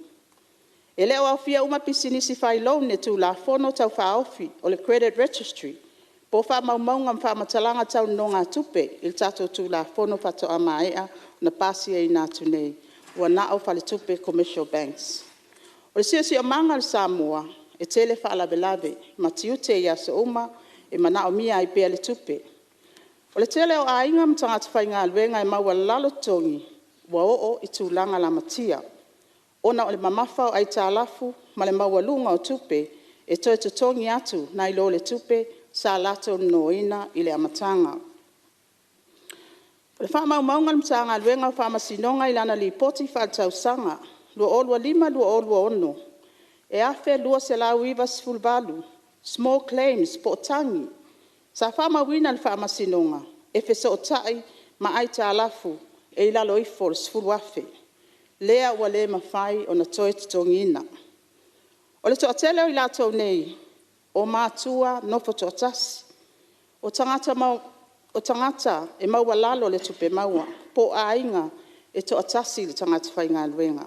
E le o aofia uma pisinisi fai loan i le Tulafono Tau Faaofi o le Credit Registry po o faamaumauga ma faamatalaga tau nonogatupe i le tatou Tulafono faatoa maea ona pasiaina atu nei, ua na o faletupe Commercial Banks. O le siosiomaga o le Samoa, e tele faalavelave ma tiute i aso uma e manaomia ai pea le tupe. O le tele o aiga ma tagata faigaluega e maualalo totogi ua oo i tulaga lamatia ona o le mamafa o aitalafu ma le maualuga o tupe e toe totogi atu nai lo le tupe sa latou nonoina i le amataga. O faamaumauga a le Matagaluega o Faamasinoga i lana Lipoti Faaletausaga 2025/2026, e 1,298 small claims po o tagi sa faamauina i le Faamasinoga e fesootai ma aitalafu e i lalo ifo o le $10,000, lea ua le mafai ona toe totogiina. O le toatele o i latou nei, o matua nofo toatasi, o tagata e maualalo le tupe maua, po o aiga e toatasi le tagata faigaluega.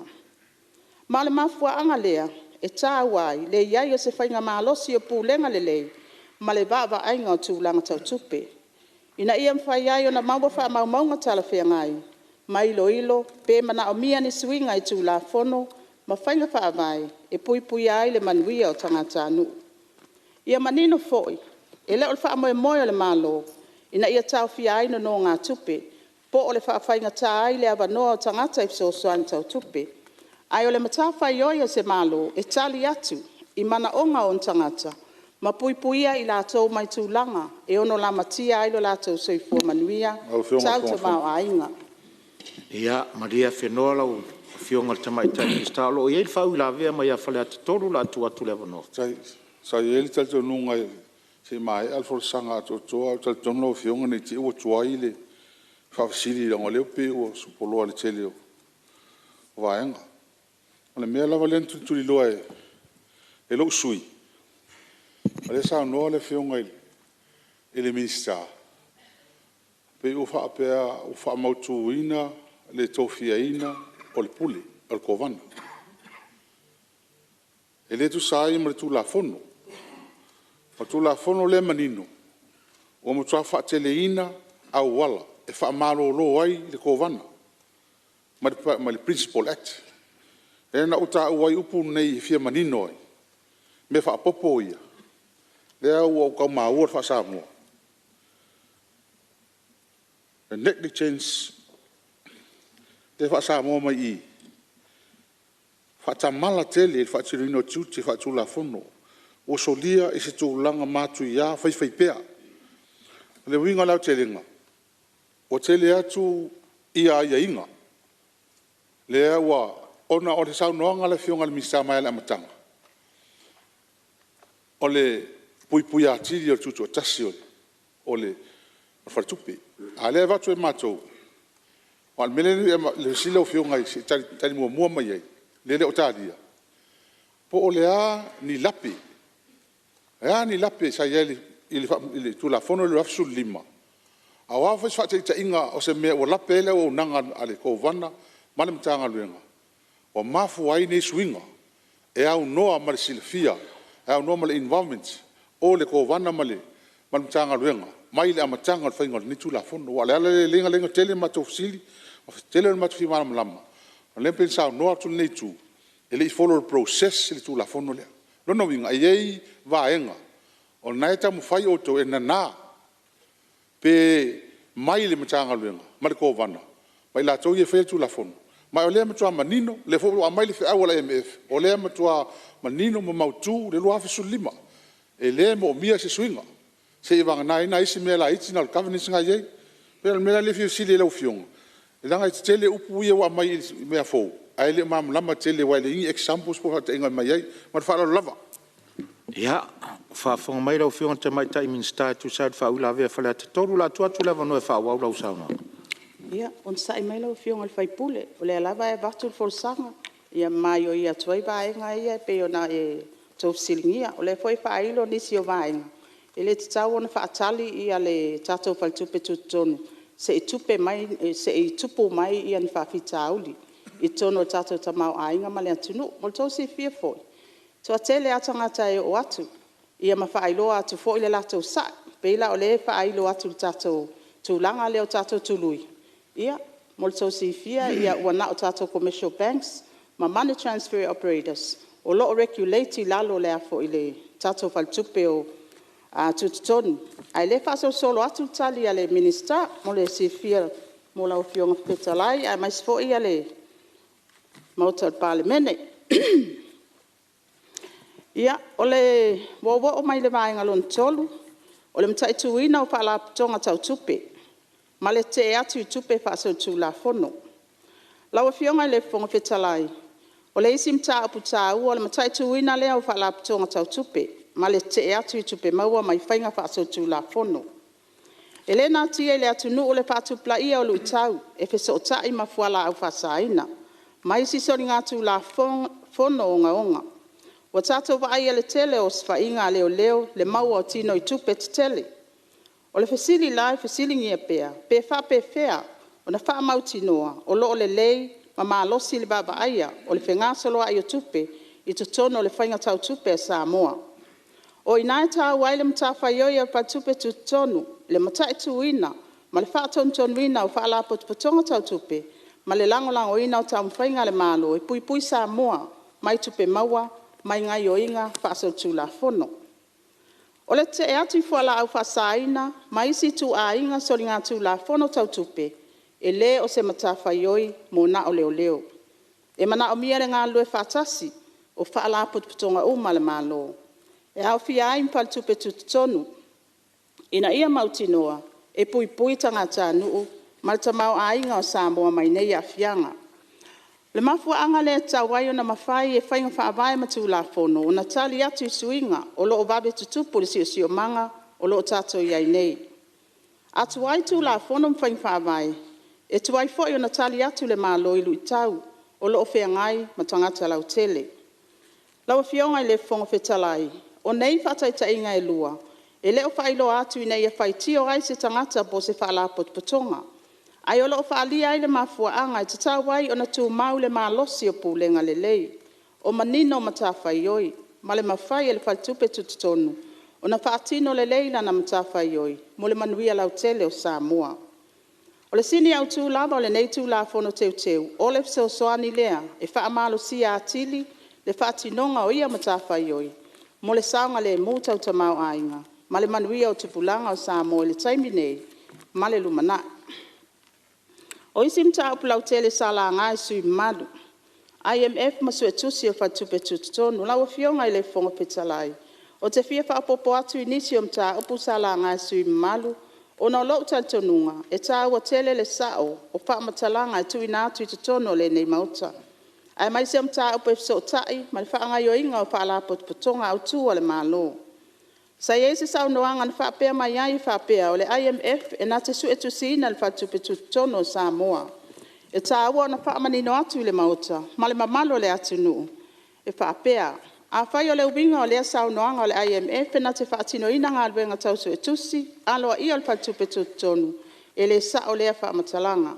Ma o le mafuaaga lea e taua ai le i ai o se faiga malosi o pulega lelei ma le vaavaaiga o tulaga tau tupe, ina ia mafai ai ona maua faamaumauga talafeagai ma iloilo pe manaomia ni suiga i Tulafono ma faiga faavae e puipuia ai le manuia o tagatanuu. Ia manino foi, e le o le faamoemoe o le Malo ina ia taofia ai nonogatupe po o le faafaigata ai le avanoa o tagata i fesoasoani tau tupe. Ae o le matafaioi a se Malo, e tali atu i manaoga o ona tagata ma puipuia i latou mai tulaga e ono lamatia ai lo latou soifua manuia tau tamaoaiga. Lau Afioga i le Fofoga Fetalai… Ia malie afenoa lau Afioga i le Tamaitai Minisita, o lo o i ai le faauilavea mai ia Faleata 3 o le a tuu atu le avanoa. Sa i ai le talitonuga se i maea le folasaga atoatoa, ae ou te talitonu lau Afioga ne i te i ua tuai le faafesili leaga o lea e pei ua sopoloa i le tele o vaega. O le mea lava lea na tulituliloa e lou sui usufono, o lea e saunoa le Afioga i le Minisita, pei ua faapea ua faamautuina le tofiaina o le Pule, o le Kovana. E le tusa ai ma le Tulafono. O le Tulafono lea e manino, ua matua faateleina auala e faamalolo ai le Kovana ma le Principal Act. Lea na ou taua ai upu nei e fia manino ai, mea faaopoopo ia, lea ua ou tau maua le faa-Samoa, the negligence lea e faa-Samoa mai i i, faatamala tele i le faatinoina o tiute faale-Tulafono ua solia i se tulaga matuia faifaipea. O le uiga o le aotelega, ua tele atu aiaiga lea ua… Ona o le saunoaga a le Afioga i le Minisita mai lava i le amataga, o le puipuia atili o le tutoatasi o le Faletupe. A o lea e avatu e matou… Aua o le mea lea o le fesili i lau Afioga se i tali muamua mai i ai, lea e le o talia, po o a ni lape a ni lape sa i ai i le Tulafono lea i le 2015? A o a foi se faataitaiga o se mea ua lape ai le auaunaga a le Kovana ma le Matagaluega ua mafua ai nei suiga e aunoa ma le silafia, e aunoa ma le involvement o le Kovana ma le Matagaluega mai le amataga o le faiga o lenei Tulafono. Aua o le ala lea e ala ai ona tele a matou fesili, tele lo matou fia malamalama, o lea e pei ona saunoa atu lenei itu, e le i follow i le process le Tulafono lea. O lona uiga e i ai vaega o lena e taumafai outou e nana pe mai le Matagaluega ma le Kovana ma i latou ia e faia le Tulafono. Ma o lea e matua manino, o lea foi ua aumai le feau a le IMF, o lea e matua manino ma mautu le 2015. E le moomia se suiga, seiavagana ai nai isi mea laiti na o le governance lena e i ai. E pei o le mea lea e fia fesili ai i lau Afioga, leaga e tetele upu ia ua aumai i mea fou, ae le o malamalama tele aua e leai ni examples po o faataitaiga e aumai ai. Ma le faaaloalo lava. Ia, o faafofoga mai lau Afioga i le Tamaitai Minisita e tusa ai o le faauilavea a Faleata 3. O le a tuu atu le avanoa e faaauau lau saunoaga. Ia, onosai mai lau Afioga i le sui usufono, o lea lava e avatu le folasaga ma maioio atu ai vaega ia e pei ona outou fesiligia. O lea foi e faailo nisi o vaega, e le tatau ona faatali le tatou Faletupe Tutotonu se i tupu mai ni faafitauli i totonu o le tatou tamaoaiga ma le atunuu. Mo le tou silafia foi, e toatele lava tagata e oo atu ma faailoa atu foi le latou sa'i. E pei la o lea e faailo atu i le tatou tulaga lea o tatou tului, ia, mo le tou silafia ua na o tatou Commercial Banks ma Money Transfer Operators o lo o regulate i lalo o le tatou Faletupe Tutotonu. A o lea e faasolosolo atu le tali a le Minisita mo le silafia mo lau Afioga i le Fofoga Fetalai aemaise foi le Maota o le Palemene. Ia, ua ou oo mai i le vaega lona 3, o le mataituina o faalapotopotoga tau tupe ma le tetee atu i tupe faasolitulafono. Lau Afioga i le Fofoga Fetalai, o le isi mataupu taua o le mataituina lea o faalapotopotoga tau tupe ma le tetee atu i tupe maua mai faiga faasolitulafono. E le natia i le atunuu le faatupulaia o luitau e fesootai ma fualaau faasaina ma isi soligatulafono ogaoga. Ua tatou vaaia le tele o osofaiga a leoleo le maua o tinoitupe tetele. O le fesili la e fesiligia pea; pe faapefea ona faamautinoa o lo o lelei ma malosi le vaavaaia o le fegasoloai o tupe i totonu o le faiga tau tupe a Samoa? O i ina e taua ai le matafaioi a le Faletupe Tutotonu i le mataituina ma le faatonutonuina o Faalapotopotoga Tau Tupe ma le lagolagoina o taumafaiga a le Malo e puipui Samoa mai tupe maua mai gaoioiga faasolitulafono. O le tetee atu i fualaau faasaina ma isi ituaiga soligatulafono tau tupe, e le o se matafaioi mo na o leoleo. E manaomia le galulue faatasi o Faalapotopotoga uma a le Malo, e aofia ai ma Faletupe Tutotonu, ina ia mautinoa e puipui tagatanuu ma le tamaoaiga o Samoa mai nei aafiaga. O le mafuaaga lea e tatau ai ona mafai e faiga faavae ma Tulafono ona tali atu i suiga o lo o vave tutupu i le siosiomaga o lo o tatou i ai nei. A tuai Tulafono ma faiga faavae, e tuai foi ona tali atu le Malo i luitau o lo o feagai ma tagata lautele. Lau Afioga i le Fofoga Fetalai, o nei faataitaiga e lua, e le o faailoa atu ina ia faitio ai se tagata po o se faalapotopotoga, ae o lo o faaalia ai le mafuaaga e tatau ai ona tumau le malosi o pulega lelei, o manino matafaioi ma le mafai e le Faletupe Tutotonu ona faatino lelei lana matafaioi mo le manuia lautele o Samoa. O le sini autu lava o lenei Tulafono Teuteu, o le fesoasoani lea e faamalosia atili le faatinoga o ia matafaioi mo le saogalemu tau tamaoaiga ma le manuia o tupulaga o Samoa i le taimi nei ma le lumanai. O isi mataupu lautele sa laga e sui usufono mamalu, IMF ma Suetusi a le Faletupe Tutotonu. Lau Afioga i le Fofoga Fetalai, ou te fia faaopoopo atu i nisi o mataupu sa laga e sui usufono mamalu, ona o lou talitonuga e taua tele le sao o faamatalaga e tuuina atu i totonu o lenei Maota, aemaise o mataupu e fesootai ma le faagaoioiga o Faalapotopotoga autu a le Malo. Sa i ai se saunoaga na faapea mai ai e faapea, o le IMF e na te suetusiina le Faletupe Tutotonu o Samoa. E taua ona faamanino atu i le Maota ma le mamalu o le atunuu e faapea, Afai o le uiga o lea saunoaga o le IMF e na te faatinoina galuega tau suetusi aloaia a le Faletupe Tutotonu, e le sao lea faamatalaga.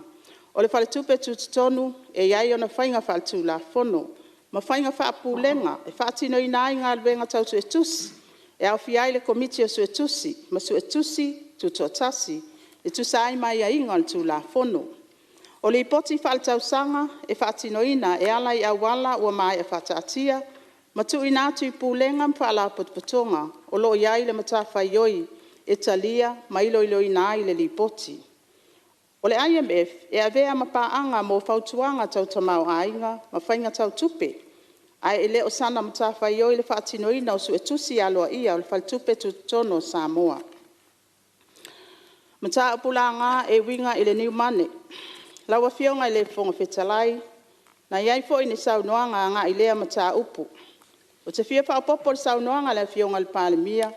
O le Faletupe Tutotonu e i ai ona faiga faaletulafono ma faiga faapulega e faatinoina ai galuega tau suetusi, e aofia ai le Komiti o Suetusi ma Suetusi Tutoatasi, e tusa ai ma aiaiga o le Tulafono. O Lipoti faaletausaga e faatinoina e ala i auala ua maea faataatia, ma tuuina atu i Pulega ma Faalapotopotoga o lo o i ai le matafaioi e talia ma iloiloina ai le Lipoti. O le IMF e avea ma paaga mo fautuaga tau tamaoaiga ma faiga tau tupe, ae e le o sana matafaioi le faatinoina o suetusi aloaia o le Faletupe Tutotonu o Samoa. Mataupu laga e uiga i le new money. Lau Afioga i le Fofoga Fetalai, na i ai foi ni saunoaga agai i lea mataupu. Ou te fia faaopoopo i le saunoaga a le Afioga i le Palemia, o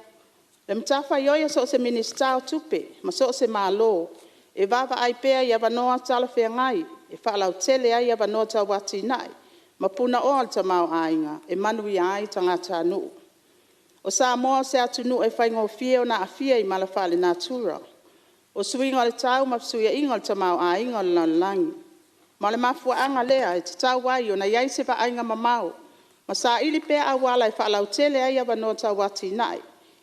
le matafaioi a so o se Minisita o Tupe ma so o se Malo, e vaavaai pea i avanoa talafeagai e faalautele ai avanoa tau atinae ma punaoa o le tamaoaiga e manuia ai tagatanuu. O Samoa o se atunuu e faigofie ona aafia i mala faalenatura, o suiga o le tau ma fesuiaiga o le tamaoaiga o le lalolagi. Ma o le mafuaaga lea e tatau ai ona i ai se vaaiga mamao ma saili pea auala e faalautele ai avanoa tau atinae,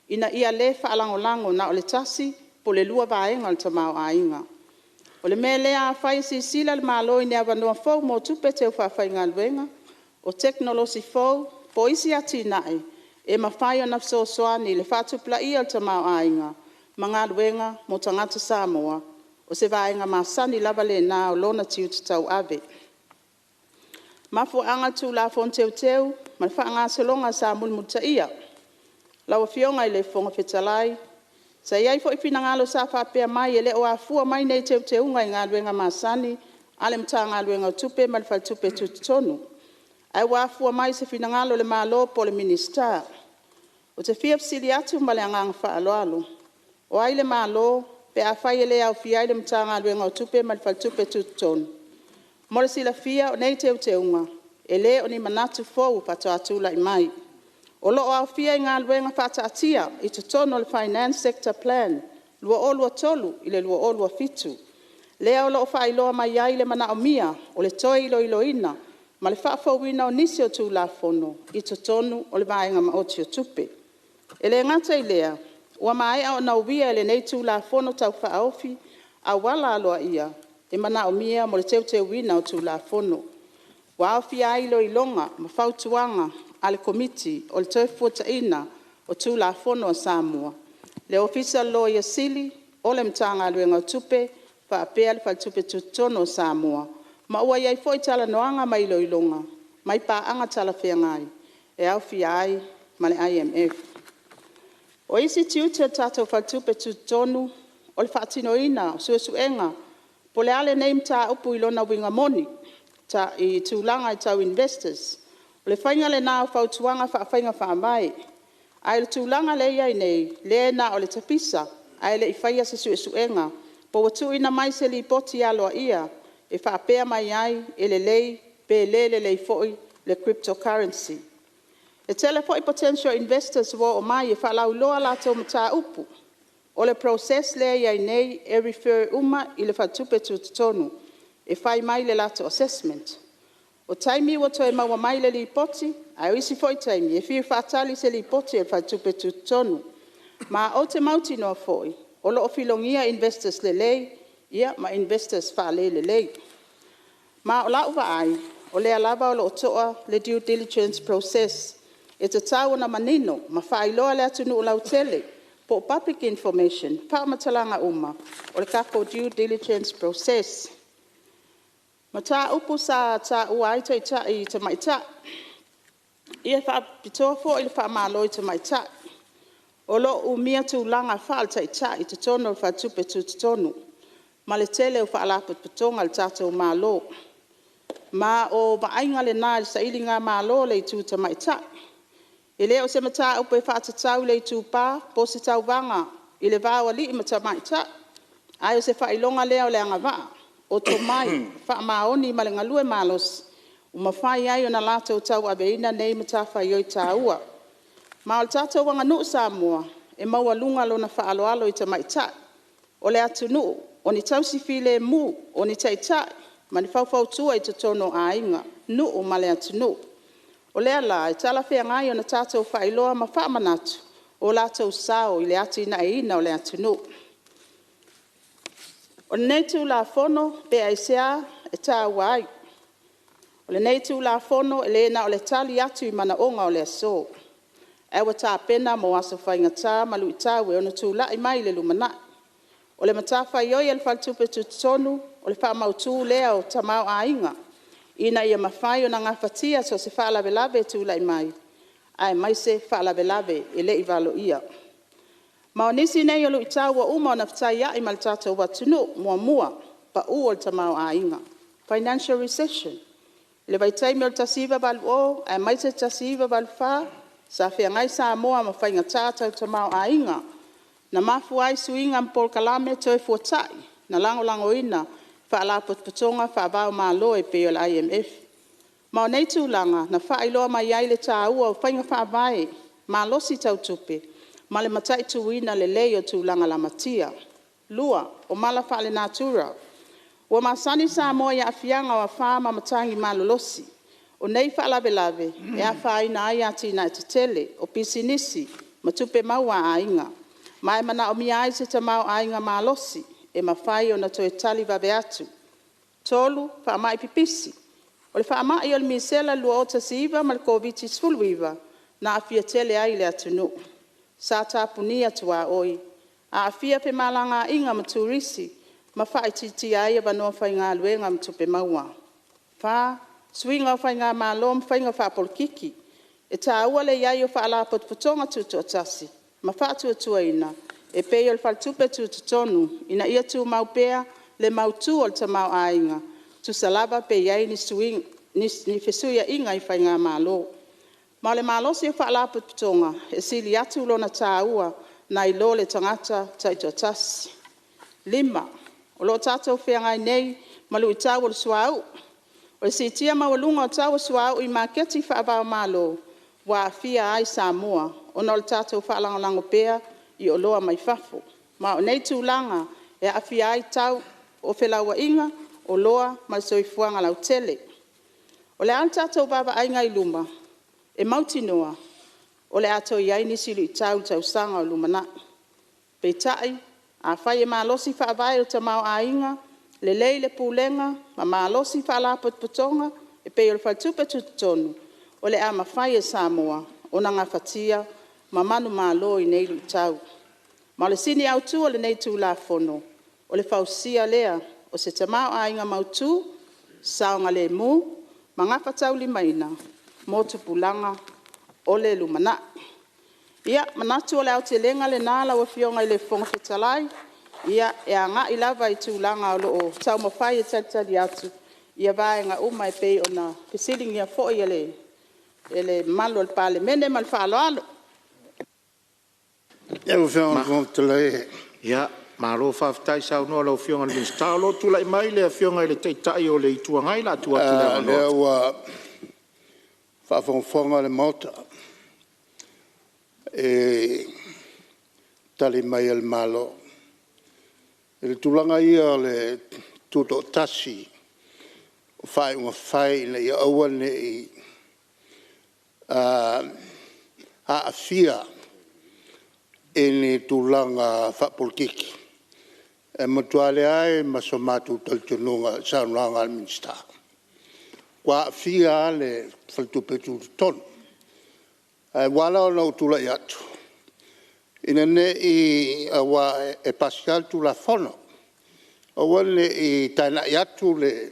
ina ia le faalagolago na o le tasi po o le lua vaega o le tamaoaiga. O le mea lea afai e silasila le Malo i ni avanoa fou mo tupe teufaafaigaluega, o tekonolosi fou po o isi atinae e mafai ona fesoasoani i le faatupulaia o le tamaoaiga ma galuega mo tagata Samoa, o se vaega masani lava lena o lona tiute tauave. Mafuaaga o le Tulafono Teuteu ma le faagasologa sa mulimulitaia. Lau Afioga i le Fofoga Fetalai, sa i ai foi finagalo sa faapea mai e le o afua mai nei Teuteuga i galuega masani a le Matagaluega o Tupe ma le Faletupe Tutotonu, ae ua afua mai i se finagalo o le Malo po o le Minisita. Ou te fia fesili atu ma le agaga faaaloalo, o ai le Malo pe afai e le aofia ai le Matagaluega o Tupe ma le Faletupe Tutotonu? Mo le silafia o nei Teuteuga, e le o ni manatu fou faatoa tulai mai. O lo o aofia i galuega faataatia i totonu o le Finance Sector Plan 2023-2027, lea o lo o faailoa mai ai le manaomia o le toe iloiloina ma le faafouina o nisi o Tulafono i totonu o le Vaega Maoti o Tupe. E le gata i lea, ua maea ona uia e lenei Tulafono Tau Faaofi auala aloaia e manaomia mo le teuteuina o Tulafono, ua aofia ai iloiloga ma fautuaga a le Komiti o le Toefuataiga o Tulafono a Samoa, le Ofisa o le Loia Sili, o le Matagaluega o Tupe faapea le Faletupe Tutotonu o Samoa, ma ua i ai foi talanoaga ma iloiloga mai paaga talafeagai e aofia ai ma le IMF. O isi tiute o le tatou Faletupe Tutotonu o le faatinoina o suesuega po o le a lenei mataupu i lona uiga moni i tulaga tau investors. O le faiga lena o fautuaga faafaiga faavae, ae o le tulaga lea e i ai nei, lea na o le tapisa ae le i faia se suesuega po ua tuuina mai se lipoti aloaia e faapea mai ai, e lelei pe le lelei foi le cryptocurrency. E tele foi potential investors ua oo mai e faalauiloa a latou mataupu. O le process lea e i ai nei, e refer uma i le Faletupe Tutotonu e fai mai le latou assessment. O taimi ua toe maua mai le lipoti, ae o isi foi taimi e fia faatali i se lipoti a le Faletupe Tutotonu. Ma ou te mautinoa foi o lo o filogia investors lelei ma investors faalelelei. Ma o lau vaai, o lea lava o lo o to'a le due diligence process e tatau ona manino ma faailoa i le atunuu lautele po o public information faamatalaga uma o le tatou due diligence process. O mataupu sa taua ai taitai tamaitai. E faapitoa foi le faamalo i tamaitai o lo o umia tulaga faale-Taitai i totonu o le Faletupe Tutotonu ma le tele o Faalapotopotoga a le tatou Malo. Ma o vaaiga lena i le sailigamalo a le itu tamaitai. E le o se mataupu e faatatau i le itupa po o se tauvaga i le va o alii ma tamaitai, ae o se faailoga lea o le agavaa, o tomai, faamaoni ma le galue malosi. Ua mafai ai ona latou tauaveina nei matafaioi taua. Ma o le tatou aganuu Samoa, e maualuga lona faaaloalo i tamaitai o le atunuu, o ni tausi filemu, o ni taitai ma ni faufautua i totonu o aiga, nuu ma le atunuu. O lea la e talafeagai ona tatou faailoa ma faamanatu o latou sao i le atinaeina o le atunuu. O lenei Tulafono pe aisea e taua ai? O lenei Tulafono e le na o le tali atu i manaoga o le aso, ae ua tapena mo aso faigata ma luitau e ono tulai mai i le lumanai. O le matafaioi a le Faletupe Tutotonu o le faamautu lea o le tamaoaiga, ina ia mafai ona gafatia so o se faalavelave e tulai mai, aemaise faalavelave e le i valoia. Ma o nisi nei o luitau ua uma ona fetaiai ma le tatou atunuu. Muamua, pau o le tamaoaiga, financial recession. I le vaitaimi o le 1980 aemaise le 1984, sa feagai Samoa ma faigata tau tamaoaiga, na mafua ai suiga ma polokalame toefuatai na lagolagoina e Faalapotopotoga faava-o-Malo e pei o le IMF. Ma o nei tulaga na faailoa mai ai le taua o faiga faavae malosi tau tupe ma le mataituina lelei o tulaga lamatia. Lua, o mala faalenatura. Ua masani Samoa i aafiaga o afa ma matagi malolosi. O nei faalavelave e afaina ai atinae tetele, o pisinisi ma tupe maua a aiga. Ma e manaomia ai se tamaoaiga malosi e mafai ona toe tali vave atu. Tolu, faamai pipisi. O le faamai o le Misela i le 2019 ma le Koviti-19, na aafia tele ai le atunuu. Sa tapunia tuaoi, aafia femalagaaiga ma turisi, ma faaitiitia ai avanoa faigaluega ma tupe maua. Fa, suiga o faigamalo ma faiga faapolokiki. E taua le i ai o Faalapotopotoga Tutoatasi ma faatuatuaina e pei o le Faletupe Tutotonu ina ia tumau pea le mautu o le tamaoaiga, tusa lava pe i ai ni fesuiaiga i faigamalo. Ma o le malosi o Faalapotopotoga, e sili atu lona taua nai lo le tagata taitoatasi. 5. O lo o tatou feagai nei ma luitau o le suauu. O le siitia maualuga o tau o suauu i maketi faava-o-Malo ua aafia ai Samoa, ona o le tatou faalagolago pea i oloa mai fafo. Ma o nei tulaga e aafia ai tau o felauaiga, oloa ma le soifuaga lautele. O le a le tatou vaavaaiga i luma? E mautinoa o le a toe i ai nisi luitau i tausaga o lumanai. Peitai, afai e malosi faavae o le tamaoaiga, lelei le pulega ma malosi Faalapotopotoga e pei o le Faletupe Tutotonu, o le a mafai e Samoa ona gafatia ma manumalo i nei luitau. Ma o le sini autu o lenei Tulafono, o le fausia lea o se tamaoaiga mautu, saogalemu ma gafataulimaina mo tupulaga o le lumanai. Ia, manatu o le aotelega lena lau Afioga i le Fofoga Fetalai, e agai lava i tulaga o lo o taumafai e talitali atu ia vaega uma e pei ona fesiligia foi e le mamalu o le Palemene. Ma le faaaloalo. Ia, malo faafetai saunoa i lau Afioga i le Minisita. O lo o tulai mai le Afioga i le Taitai o le Itu Agai, o le a tuu atu le O avanoa. Lea ua faafogafoga le Maota i le Tali mai a le Malo. I le tulaga ia o le tutoatasi o faaiuga fai ina ia aua ne i aafia i ni tulaga faapolokiki, e matua leai ma so matou talitonuga i le saunoaga a le Minisita, ua aafia lava le Faletupe Tutotonu. Ae ua ala ona ou tulai atu, ina ne i… aua e pasi lava le Tulafono, aua ne i taenai atu le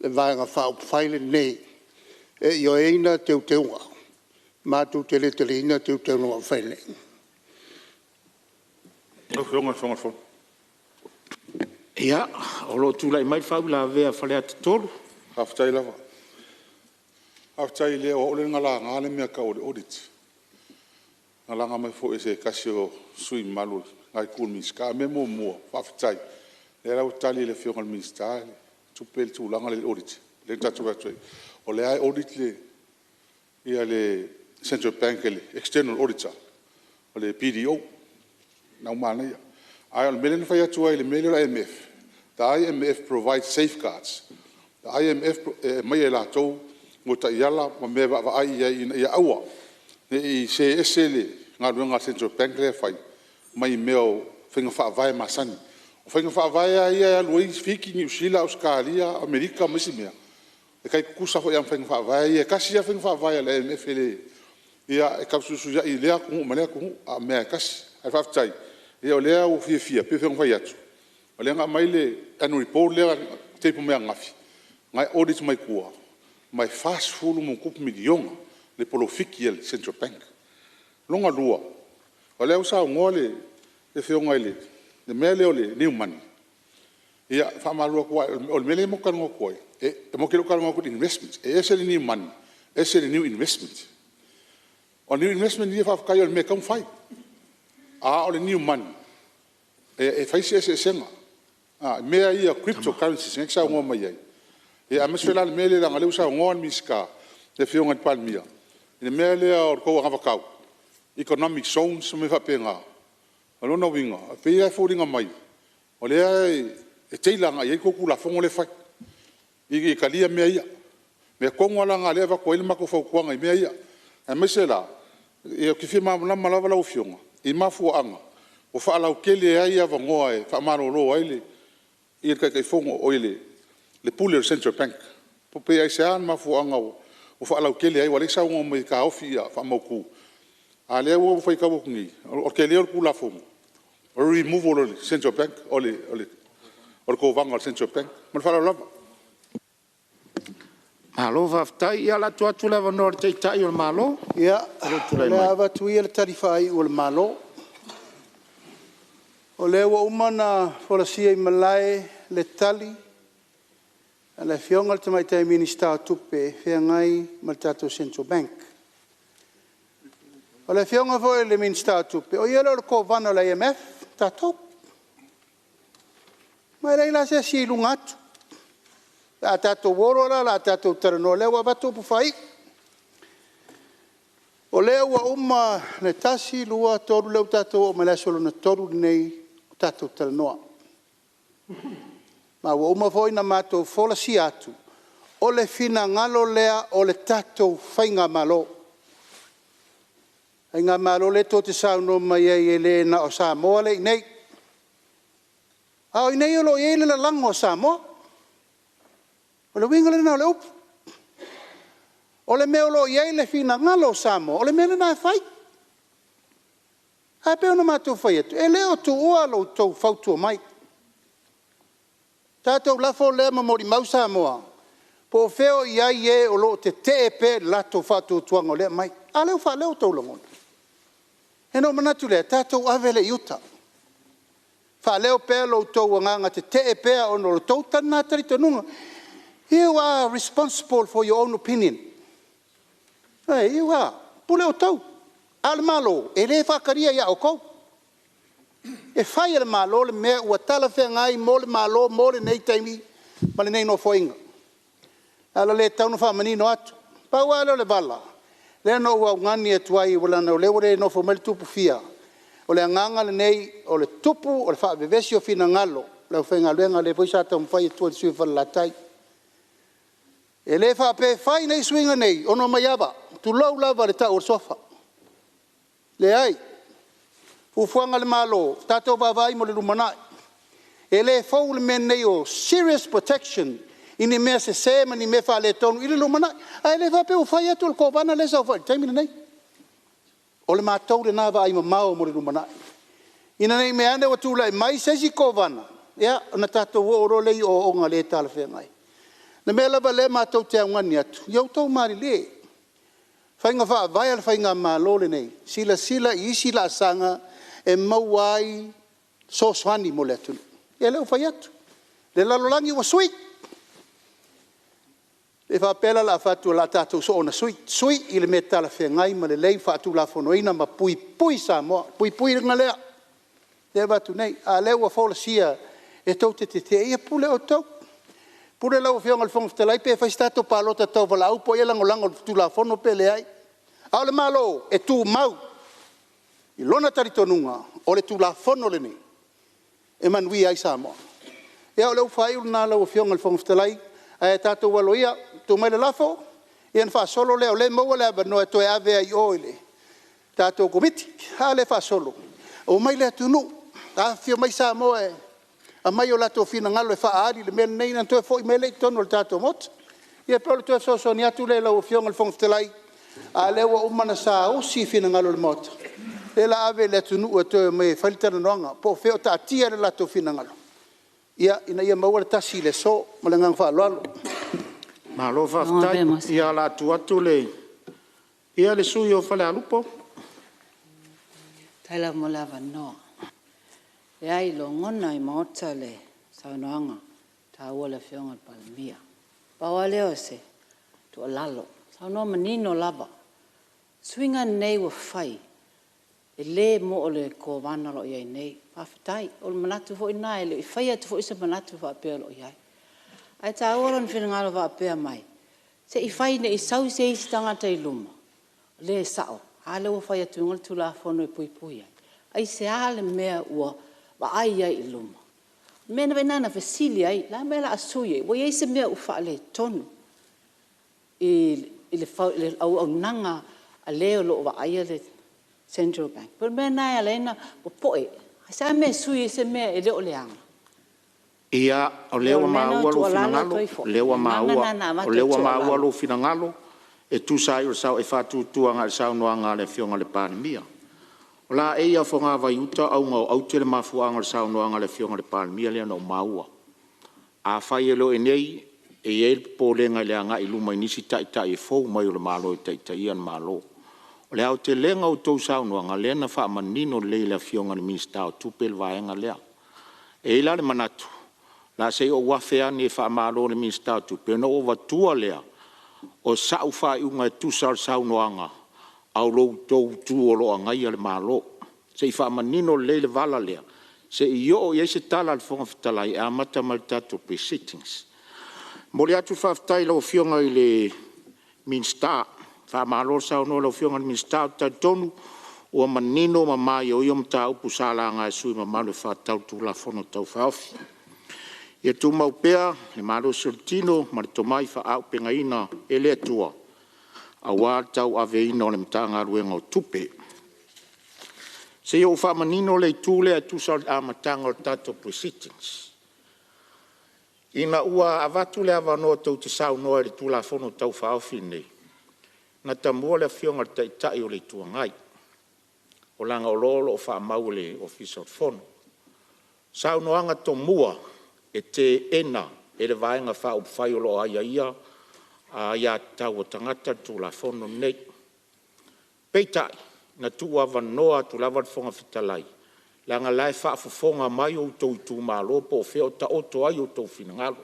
Vaega Faaupufai lenei e ioeina teuteuga, matou te le taliaina teuteuga ua fai nei. Ia, o lo o tulai mai le faauilavea a Faleata 3. Faafetai lava. Faafetai o au lea na laga le mea e tau o le audit, na laga mai foi e se tasi o sui usufono mamalu o lena itu o le Minisita. O le mea muamua, faafetai o lea la ua tali e le Afioga i le Minisita o Tupe le tulaga lea i le audit lea na tatou o atu ai. o lea lava e audit le Central Bank e le External Auditor o le BDO, lena ua manaia. A o le mea lea na fai atu ai i le mea lea o le IMF, the IMF provides safeguards. The IMF e aumai e latou taiala ma mea e vaavaai i ai ina ia aua ne i seē ese le galuega a le Central Bank lea e fai mai mea o faiga faavae masani. O faiga faavae lava ia e alu ai Fiti, Niu Sila, Ausetalia, Amerika ma isi mea, e tai tutusa foi lava ma faiga faavae ia. E tasi lava faiga faavae a le IMF e le… ia e taufesuisuiai i lea atunuu ma lea atunuu a o le mea lava e tasi. Ae faafetai o lea ua fiafia e pei foi ona fai atu o lea na aumai le annual report lea na table mai ananafi na e audit mai tua ma e $40+ miliona le polofiti a le Central Bank. Lona lua, o lea ua saunoa le Afioga i le mea lea o le new money, ia e faamalulu atu lava o le mea lea matou te talanoa atu ai matou te le o talanoa atu i investments. E ese le new money ese le new investment. O new investment ia faafetai o le mea e tatau ona fai, a o le new money e fai si eseesega i mea ia o crypto currencies lea e te saunoa mai ai, aemaise foi la le mea lea leaga o lea ua saunoa le Minisita le Afioga i le Palemia i le mea lea o le tou anavatau economic zones ma mea faapena. O lona uiga e pei lava e foliga mai o lea e tailor agai i ai le tou Tulafono lea e fai ina ia talia mea ia. O le mea tonu lava la lena o lea e avatu ai le matou fautuaga i mea ia, aemaise la ou te fia malamalama lava lau Afioga i mafuaaga ua faalautele ai avanoa e faamalolo ai le Taitaifono oi le Pule o le Central Bank. Pe aisea le mafuaaga ua faalautele ai aua o lea e saunoa mai e taofi ia faamautu a o lea ua ou faitau atu nei, o le tele o le Tulafono o le removal o le Central Bank o le Kovana a le Central Bank. Ma le faaaloalo lava. Malo faafetai. Ia o le a tuu atu le avanoa i le Taitai o le Malo Ia, mo lou o tulai le a mai. avatu ia le tali faaiu a le Malo. O lea ua uma ona folasia i malae le tali a le Afioga i le Tamaitai Minisita o Tupe e feagai ma le tatou Central Bank. O le Afioga foi i le Minisita o Tupe, o ia le o le Kovana a le IMF, o tatou. Ma e leai la se isi e i luga atu. Pe a tatou o loa la o le a tatou talanoa, o lea ua avatu upu faaiu. O lea ua uma le 1, 2, 3, lea ua tatou oo mai le aso lona 3 lenei o tatou talanoa. Ma ua uma foi ona matou folasia atu, o le finagalo lea o le tatou Faigamalo. Le Faigamalo lea tou te saunoa mai ai e le na o Samoa lea e i inei, a o i inei o lo o i ai le lalago a Samoa. O le uiga lena o le upu. O le mea o lo o i ai le finagalo o Samoa, o le mea lena e fai. Ae pei ona matou fai atu, e le o tuua lo outou fautua mai. Tatou lafo lea ma molimau Samoa po o fea o i ai e o lo o tetee pea i le latou faatuatuaga o lea e aumai. A lea ua faaleo outou lagona. Ia ona ou manatu lea, tatou ave lea i uta, faaleo pea lo outou agaga tetee pea ona o lo outou lena talitonuga. You are responsible for your own opinion. Ioe, you are. E pule outou, a o le Malo, e le faatalia ia outou. E fai e le Malo le mea ua talafeagai mo le Malo mo lenei taimi ma lenei Nofoaiga. O le ala lea e tatau ona faamanino atu. Pau lava lea o le vala, lea na ou augani atu ai leaga o lea ua le nofo mai le Tupu Fia, o le agaga lenei o le tupu o le faavevesi o finagalo o le aufaigaluega lea foi sa taumafai atu ai le sui usufono o Falelatai. E le faapea e fai nei suiga nei ona omai ava, tulou lava le tau o le suafa. Leai. O fuafuaga a le Malo, tatou vaavaai mo le lumanai. E le fou le mea lenei o serious protection i ni mea sese ma ni mea faaletonu i le lumanai. Ae le faapea ua fai atu e le Kovana lea e saofai i le taimi lenei. O le matou lena vaaimamao mo le lumanai, ina ne i meaane ua tulai mai se isi Kovana, ia ona tatou oo loa lea i oooga le talafeagai. O le mea lava lea matou te augani atu, ia outou malilie, faiga faavae a le faigamalo lenei, silasila i isi laasaga e maua ai fesoasoani mo le atunuu. Ia lea ua fai atu, le lalolagi ua sui. E le faapea la o le a fai atu o le a tatou soona sui, sui i le mea talafeagai ma lelei faatulafonoina ma puipui Samoa. O le puipuiga lea, lea e avatu nei, a o lea ua folasia e tou te tetee, ia pule outou. Pule lau Afioga i le Fofoga Fetalai pe fai se tatou palota tauvalaau po o ai e lagolago i le Tulafono pe leai. A o le Malo, e tumau i lona talitonuga, o le Tulafono lenei e manuia ai Samoa. Ia o le upu faaiu lena lau Afioga i le Fofoga Fetalai, ae tatou alo ia, tuu mai le lafo ona faasolo lea o lea e maua le avanoa e toe ave ai i o i le tatou Komiti. A lea e faasolo, omai le atunuu, afifio mai Samoa e aumai o latou finagalo e faaali i le mea lenei ona toe foi mai lea i totonu o le tatou Maota. Ia pei o le toe fesoasoani atu lea i lau Afioga i le Fofoga Fetalai, a o lea ua uma ona saausi finagalo o le Maota, o lea o le a ave i le atunuu e toe omai e fai le talanoaga po o fea o taatia lo latou finagalo, ina ia maua le tasi i le aso. Ma le agaga faaaloalo. Malo faafetai. Ia o le a tuu atu le… Ia le sui usufono mo Falealupo. Faafetai lava mo le avanoa. E leai, logona i maota le saunoaga taua a le Afioga i le Palemia. Pau lava lea o se tuualalo, na saunoa manino lava, o suiga nei ua fai, e le mo le Kovana o lo o i ai nei. Faafetai. O le manatu foi lena, e le i faia atu foi se manatu faapea o lo o i ai. Ae taua lona finagalo faapea mai, se i fai ne i sau se isi tagata i luma, le sao, a lea ua fai atu le Tulafono e puipuia ai. Aisea le mea ua vaai ai i luma? O le mea lena na fesili ai, o le a le mea o le a sui ai? Ua i ai se mea ua faaletonu i le auaunaga a le o lo o vaaia le Central Bank? E pei o le mea lena e ala ai ona popoe, aisea le mea e sui ai se mea e le o leaga? Ia, o lea ua maua lou finagalo e tusa ai o le faatuatua i le saunoaga a le Afioga i le Palemia. O laei a o fogavai uta auga o aute le mafuaaga o le saunoaga a le Afioga i le Palemia lea na ou maua. Afai e le o i inei, e i ai le popolega i le agai i luma i nisi Taitai e fou mai o le Malo e taitaia le Malo. O le aotelega o a outou saunoaga, lea na faamanino lelei e le Afioga i le Minisita o Tupe le vaega lea. E i ai la le manatu, o le a se i ou afe ane e faamalo i le Minisita o Tupe ona ou avatua lea o sau faaiuga e tusa o le saunoaga a lo outou Itu o lo o agaia le Malo. Se i faamanino lelei le vala lea se i oo i ai se tala a le Fofoga Fetalai e amata mai i le tatou Pre-Sittings. E momoli atu le faafetai i lau Afioga i le Minisita, faamalo le saunoa i lau Afioga i le Minisita. Ou te talitonu ua manino ma maioio mataupu sa laga e sui usufono mamalu e faatatau i le Tulafono Tau Faaofi. Ia tumau pea le malosi o le tino ma le tomai faaauupegaina e le Atua aua le tauaveina o le Matagaluega o Tupe. Se i ou faamanino le itu lea e tusa o le amataga o le tatou Pre-Sittings. Ina ua avatu le avanoa tou te saunoa i le Tulafono Tau Faaofi lenei, na tamua le Afioga i le Taitai o le Itu Agai, leaga o lo o faamau e le Ofisa o le Fono. Saunoaga tomua e teena e le Vaega Faaupufai o lo o Aiaia Aia Tatau a Tagata le Tulafono lenei. Peitai, na tuuavanoa atu lava le Fofoga Fetalai, leaga o la e faafofoga mai outou itumalo po o fea o taoto ai outou finagalo.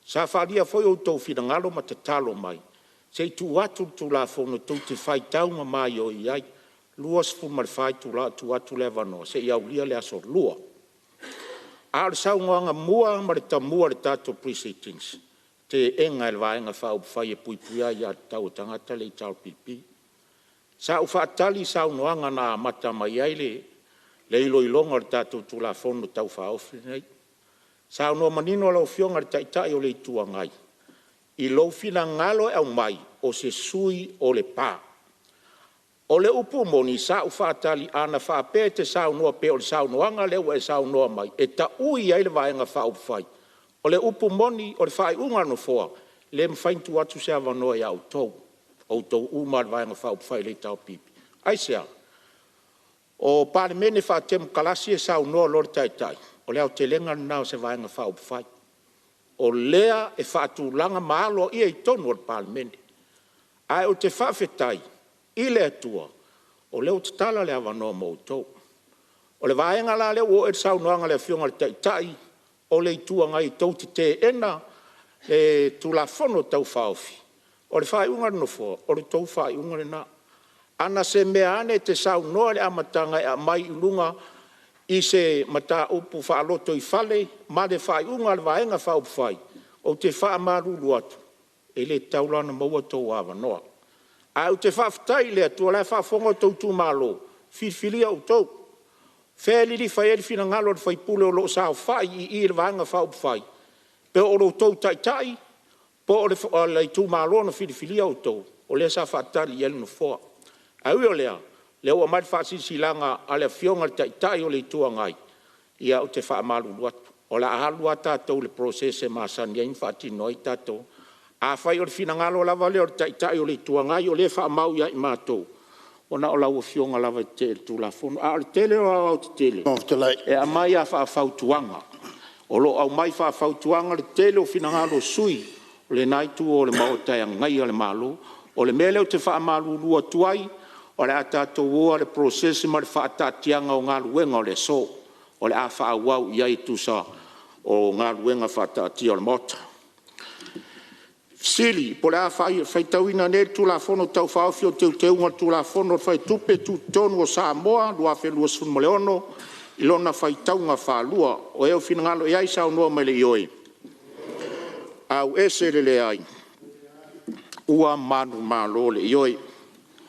Sa faaalia foi outou finagalo ma tatalo mai se i tuu atu le Tulafono tou te faitau ma maioio ai. E 24 itula o tuu atu le avanoa seia aulia le aso Lua. A o le saunoaga mua ma le tamua i le tatou Pre-Sittings, teena e le Vaega Faaupufai e Puipuia Aia Tatau a Tagata le HRPP. Sa ou faatali i saunoaga na amata mai ai le iloiloga o le tatou Tulafono Tau Faaofi lenei. Saunoa manino lau Afioga i le Taitai o le Itu Agai i lou finagalo e aumai o se sui usufono o Lepa. O le upu moni sa ou faatali ana faapea e te saunoa pei o le saunoaga lea ua e saunoa mai e taui ai le Vaega Faaupufai, o le upu moni o le faaiuga a le Nofoa, e le mafai ona tuu atu se avanoa ia outou, o outou uma lava o le Vaega Faaupufai o le HRPP. Aisea? O Palemene faatemokarasi e saunoa loa le Taitai, o le aotelega lena o se Vaega Faaupufai, o lea e faatulaga ma aloaia i totonu o le Palemene. Ae ou te faafetai i le Atua o lea ua tatala le avanoa mo outou. O le vaega la lea ua oo i ai le saunoaga a le Afioga i le Taitai o le Itu Agai tou te teena le Tulafono Tau Faaofi, o le faaiuga a le Nofoa, o le tou faaiuga lena. Ana se mea ane e te saunoa i le amataga e aumai i luga i se mataupu faalotoifale ma le faaiuga a le Vaega Faaupufai, Ou te faamalulu atu, e le tatau la ona maua outou avanoa. Ae ou te faafetai i le Atua o la e faafofoga outou itumalo, na filifilia outou. O fea e lilifa i ai le finagalo o le sui usufono o lo o saofai i i i le Vaega Faaupufai? Po o lo outou taitai po o le itumalo na filifilia outou, o lea sa faatali i ai le Nofoa. Ae ui o lea, o lea ua aumai le faasilasilaga a le Afioga i le Taitai o le Itu Agai, ia ou te faamalulu atu, o le a alu lava tatou i le process e masani ai ona faatino ai tatou. Afai o le finagalo lava lea o le Taitai o le Itu Agai o lea e faamau ia i matou, ua na o lau Afioga lava e tetee i le Tulafono. A o le tele o aoaotetele, e aumai lava faafautuaga. O lo o aumai faafautuaga le tele o finagalo o sui usufono o lena Itu o le Maota e agaia le Malo. O le mea lea ou te faamalulu atu ai, o le a tatou o lava i le process ma le faataatiaga o galuega o le aso, o le a faaauau i ai e tusa o galuega faataatia a le Maota. Fesili Po o le a faitauina nei le Tulafono Tau Faaofi o Teuteuga o le Tulafono o Faletupe Tutotonu o Samoa 2026 i lona faitauga faalua. O ai ua finagalo i ai saunoa mai i le ioe. Ioe. Ua manumalo le Ioe.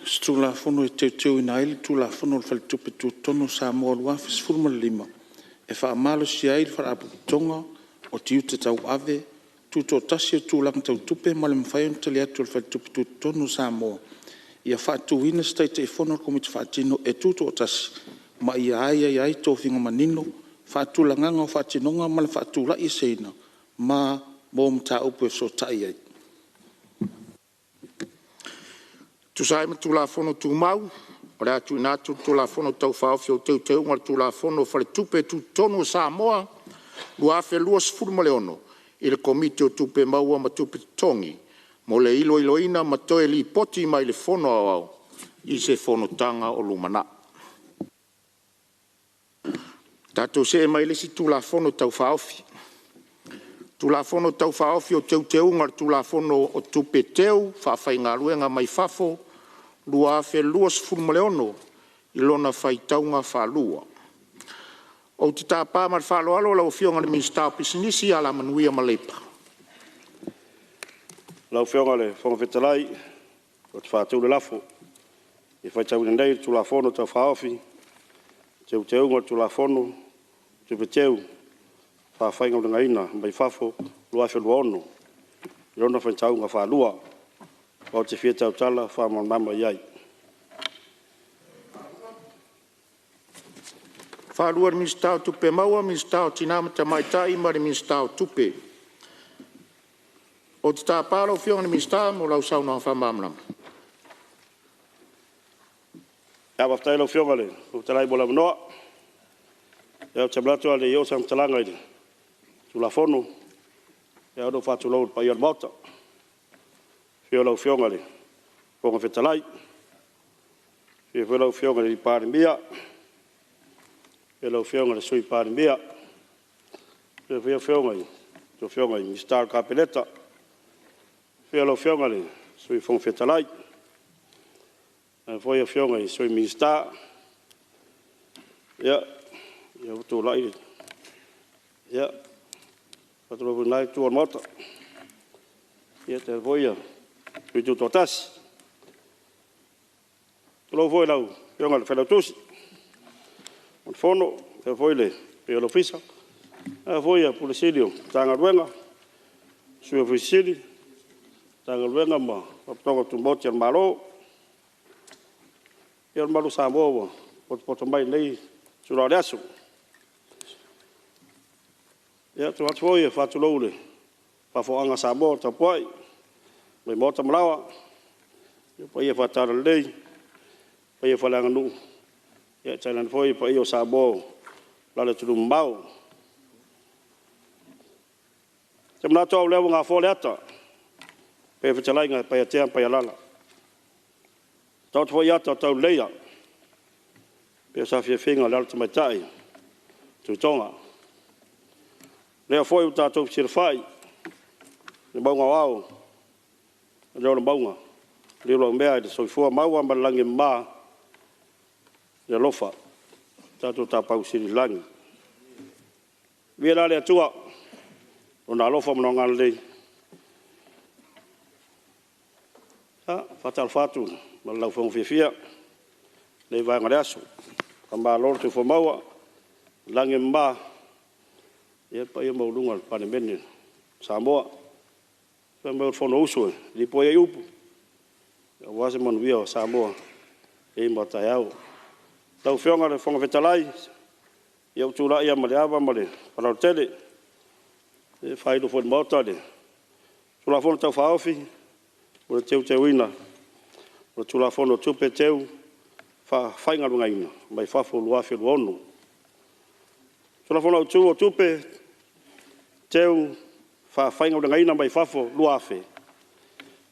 E Teuteuina ai le Tulafono o le Faletupe Tutotonu o Samoa 2015 e faamalosia ai le Faalapotopotoga o Tiute Tauave Tutoatasi o Tulaga Tau Tupe ma le mafai ona tali atu a le Faletupe Tutotonu o Samoa, ia faatuina se Taitaifono o le Komiti Faatino e tutoatasi, ma ia aiaia ai tofiga manino, faatulagaga o faatinoga ma le faatulaieseina, ma mo mataupu e fesootai ai. E tusa ai ma Tulafono Tumau, o le a tuuina atu le Tulafono Tau Faaofi o Teuteuga o le Tulafono o Faletupe Tutotonu o Samoa 2026 i le Komiti o Tupe Maua ma Tupe Totogi mo le iloiloina ma toe lipoti mai le Fono Aoao i se Fonotaga o lumanai. Tatou see mai le isi Tulafono Tau Faaofi. Tulafono Tau Faaofi o Teuteuga o le Tulafono o Tupe Teu Faafaigaluega mai Fafo 2026 i lona faitauga faalua. Ou te tapa ma le faaaloalo lau Afioga i le Minisita o Pisinisi, Alamanuia ma Leipa. Lau Afioga i le Fofoga Fetalai, ou te faatu le lafo, Ia faitauina nei le Tulafono Tau Faaofi o Teuteuga o le Tulafono o Tupe Teu Faafaigaluegaina mai Fafo 2026 i lona faitauga faalua. Ou te fia tautala faamalamalama i ai. Faaluae le Minisita o Tupe Maua, Minisita o Tina ma Tamaitai ma le Minisita o Tupe. Ou te tapa lau Afioga i le Minisita mo lau saunoaga faamalamalama. Faafetai i lau Afioga i le Fofoga Fetalai mo le avanoa. Ou te manatu a o le i oo se faamatalaga i le Tulafono, e ao ona ou faatulou i le paia o le Maota, i le afio o lau Afioga i le Fofoga Fetalai, afio foi lau Afioga i le Palemia, afio lau Afioga i le Sui Palemia, afifio foi Afioga i Minisita o le Kapeneta, afio lau Afioga i le Sui Fofoga Fetalai, faapea foi Afioga i Sui Minisita. Ia, lea ua tulai le… Ia, e faatulou foi i lena Itu o le Maota, tainane foi sui usufono tutoatasi. Tulou foi lau Afioga i le Failautusi o le Fono faapea foi le paia o le Ofisa, faapea foi Ofisa Sili o Matagaluega, Sui Ofisa Sili o Matagaluega ma Faalapotopotoga Tumaoti a le Malo. Ia, le mamalu o Samoa ua potopoto mai i lenei itula o le aso. Ia, ou te manatu foi e faatulou i le faafofogaaga a Samoa o tapuai mai maota ma laoa, i paia faale-Talalelei, paia faaleaganuu, tainane foi paia o Samoa o lo o i atunuu mamao. Ou te manatu o au lea ua gafoa le ata pei o le fetalaiga ia Paiatea ma Paialala, taoto foi ata o tauleleia pei o saafiafiaga a le alo tamaitai o Tuitoga. O lea foi ua tatou fesilafai i le mauga o Ao, o le leo o le mauga, liulaumea i le soifua maua ma le lagi e mama i le alofa o le tatou Tapaau Sili i le lagi. Viia la le Atua Lona alofa ma Lona agalelei. E faatalofa atu ma le laufofoga fiafia i lenei vaega o le aso. Faamalo le soifua maua i lagi e mama le paia maualuga o le Palemene o Samoa. Fai mai o le Fonousu e lipoi ai upu aua se manuia o Samoa nei ma a taeao. Lau Afioga i le Fofoga Fetalai, ia ua ou tulai lava ma le ava ma le faaaloalo tele e faailo foi i le Maota le Tulafono Tau Faaofi o le Teuteuina o le Tulafono o Tupe Teu Faafaigaluegaina mai Fafo 2026. Tulafono Autu o Tupe Teu Faafaigaluegaina mai Fafo 2000,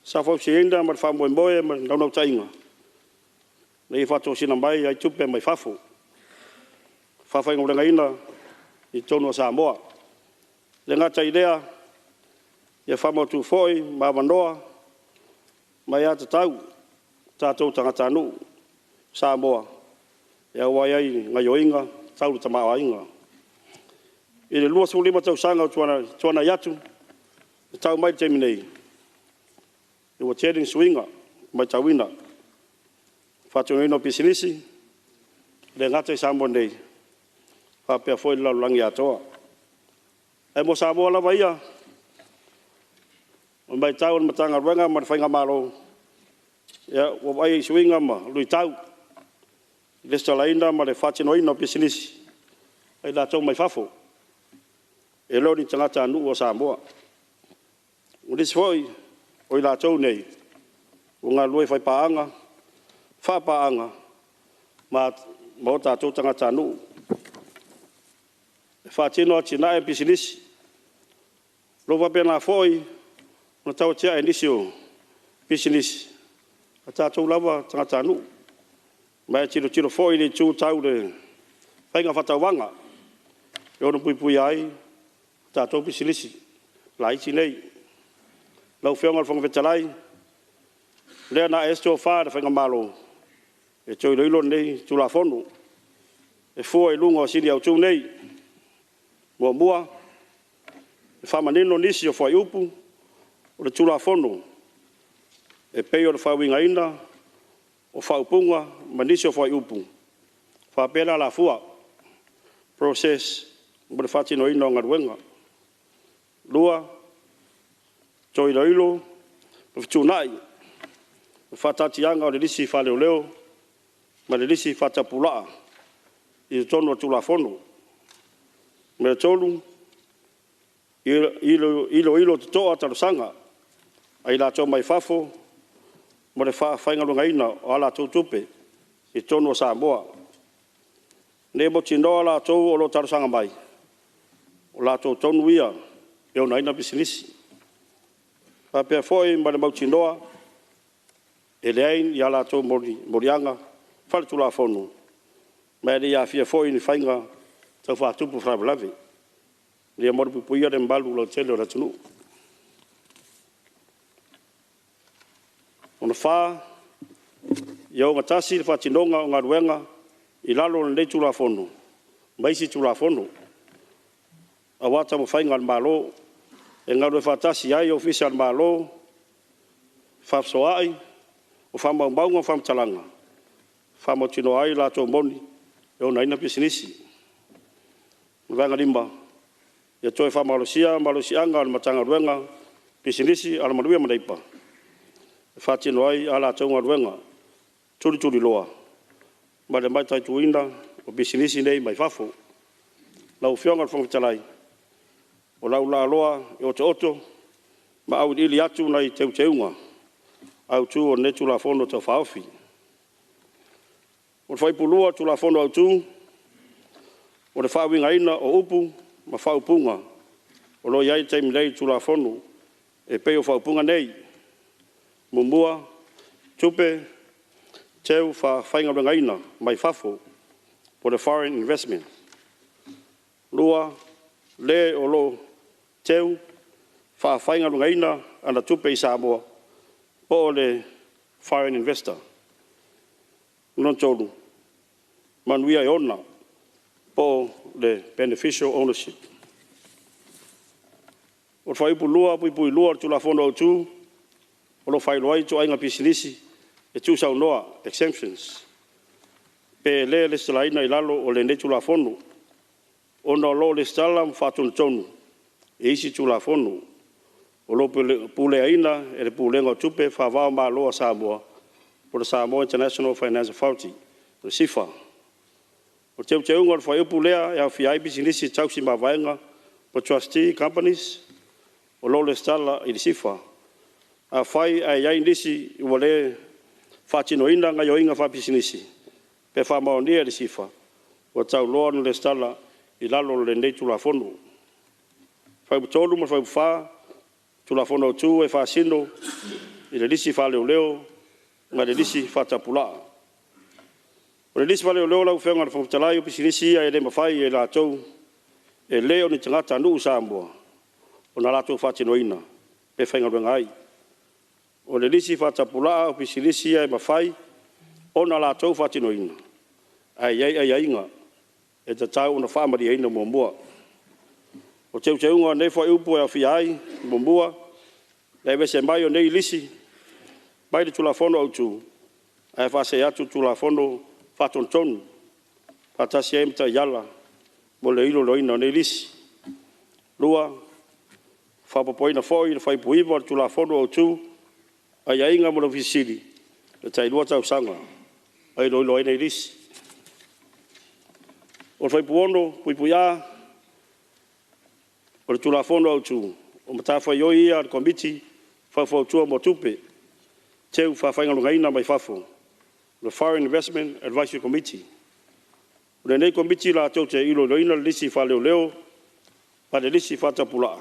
sa fausiaina ma le faamoemoe ma le naunautaiga, ina ia faatosina mai ai tupe mai fafo faafaigaluegaina i totonu o Samoa. E le gata i lea, ia faamautu foi ma avanoa ma aiatatau a tatou tagatanuu Samoa e auai ai i gaoioiga tau le tamaoaiga. I le 25 tausaga ua tuanai atu e tau mai i le taimi nei, ua tele ni suiga matauina i le faatinoina o pisinisi, e le gata i Samoa nei, faapea foi le lalolagi atoa. Ae mo Samoa lava ia, o le matau a le Matagaluega ma le Faigamalo, ia ua vaaia suiga ma luitau i le lesitalaina ma le faatinoina o pisinisi a i latou mai fafo, e le o ni tagatanuu o Samoa. O nisi foi o i latou nei, ua galulue faapaaga ma o tatou tagatanuu e faatino atinae o pisinisi. O lo o faapena foi ona tau atiae nisi o pisinisi a tatou lava tagatanuu. Ma e tilotilo foi i le itu tau le faiga faatauvaga e ono puipuia ai tatou pisinisi laiti nei. Lau Afioga i le Fofoga Fetalai, o lea na ae ai se tofa i le Faigamalo, e toe iloilo lenei Tulafono, e fua i luga o sini autu nei. Muamua, e faamanino nisi o fuaiupu o le Tulafono e pei o le faauigaina o faaupuga ma nisi o fuaiupu faapea le alafua, process mo le faatinoina o galuega. 2, toe iloilo ma fetuunai le faataatiaga o le lisi faaleoleo ma le lisi faatapulaa i totonu o le Tulafono. 3, iloilo totoa talosaga a i latou mai fafo mo le faafaigaluegaina o a latou tupe i totonu o Samoa, ina ia mautinoa latou o lo o talosaga mai, o latou tonu ia e ona ai pisinisi. Faapea foi ma le mautinoa, e leai ni a latou moliaga faaletulafono, ma e le i aafia foi i ni faiga tau faatupu faalavelave. Ia malupuipuia le mamalu lautele o le atunuu. Lona 4, ia ogatasi le faatinoga o galuega i lalo o lenei Tulafono ma isi Tulafono, aua taumafaiga a le Malo e galulue faatasi ai Ofisa o le Malo, fefaasoaai, o faamaumauga ma faamatalaga, e faamautinoa ai latou moni e onaina pisinisi. O le vaega 5, ia toe faamalosia malosiaga o le Matagaluega o Pisinisi, Alamanuia ma Leipa e faatino ai a latou galuega tulituliloa ma le mataituina o pisinisi nei mai fafo. Lau Afioga i le Fofoga Fetalai, o le a ou laaloa e otooto ma auiliili atu nai teuteuga autu o lenei Tulafono Tau Faaofi. O le Fuaiupu 2 o le Tulafono Autu, o le faauigaina o upu ma faaupuga o lo o i ai i le taimi nei i le Tulafono e pei o faaupuga nei: 1. Tupe Teu Faafaigaluegaina mai Fafo po o le Foreign Investment. 2. Le o lo o teu faafaigaluegaina ana tupe i Samoa po o le Foreign Investor. 3. Manuia e ona po o le Beneficial Ownership. Fuaiupu 2(2) o le Tulafono Autu, o lo o faailoa ai ituaiga pisinisi e tuusaunoa, exemptions, pe le lesitalaina i lalo o lenei Tulafono, ona o lo o lesitala ma faatonutonu e isi Tulafono. O lo o puleaina e le Pulega o Tupe Faava-o-Malo a Samoa, po o le Samoa International Finance Authority po o le SIFA. O le teuteuga o le fuaiupu lea e aofia ai pisinisi tausi mavaega po o trustee companies o lo o lesitala i le SIFA. Afai ae i ai nisi ua le faatinoina gaioiga faapisinisi pe faamaonia e le SIFA, ua tatau loa ona lesitala i lalo o lenei Tulafono. Fuaiupu 3 ma le Fuaiupu 4, Tulafono Autu e faasino i le lisi faaleoleo ma le lisi faatapulaa. O le lisi faaleoleo lau Afioga i le Fofoga Fetalai, o pisinisi ia e le mafai e latou e le o ni tagatanuu Samoa ona latou faatinoina pe faigaluega ai. O le lisi faatapulaa o pisinisi ia e mafai ona latou faatinoina, ae i ai aiaiga e tatau ona faamalieina muamua. O teuteuga o lenei fuaiupu e aofia ai; 1. Le aveese mai o nei lisi mai le Tulafono Autu, ae faasee atu i le Tulafono Faatonutonu, faatasi ai ma taiala mo le iloiloina o nei lisi. 2. Faaopoopoina foi le Fuaiupu 9 o le Tulafono Autu, aiaiga mo le Ofisa Sili, e tai 2 tausaga e iloilo ai nei lisi. O le Fuaiupu 6(a) o le Tulafono Autu, o matafaioi ia a le Komiti Faufautua mo Tupe Teufaafaigaluegaina mai fafo, le Foreign Investment Advisory Committee. O lenei Komiti latou te iloiloina le lisi faaleoleo ma le lisi faatapulaa,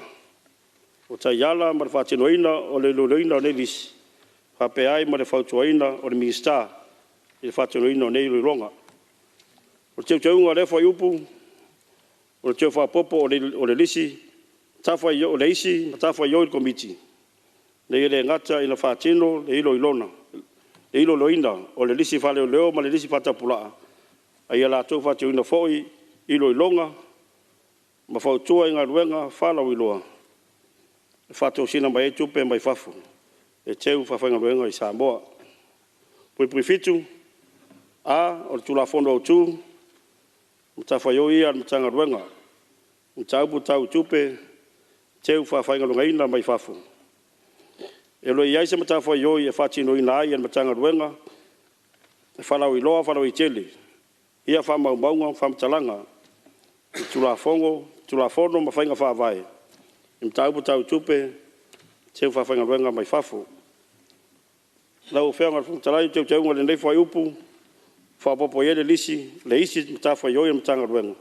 o taiala mo le faatinoina o le iloiloina o nei lisi, faapea ai ma le fautuaina o le Minisita i le faatinoina o nei iloiloga. O le teuteuga o lea fuaiupu, o le toe faaopoopo o le isi matafaioi a le Komiti, ina ia le gata ina faatino le iloiloina o le lisi faaleoleo ma le lisi faatapulaa, a ia latou faatinoina foi iloiloga ma fautua i galuega faalauiloa e faatosina mai ai tupe mai fafo e teu faafaigaluega i Samoa. 7(a) o le Tulafono Autu, o matafaioi ia a le Matagaluega i mataupu tau tupe teufaafaigaluegaina mai fafo. E le o i ai se matafaioi e faatinoina ai e le Matagaluega le faalauiloa faalauaitele ia faamaumauga ma faamatalaga i Tulafono ma Faiga Faavae i mataupu tau tupe teufaafaigaluega mai fafo. Lau Afioga i le Fofoga Fetalai o teuteuga o lenei fuaiupu, ua faaopoopo i ai le isi matafaioi a le Matagaluega,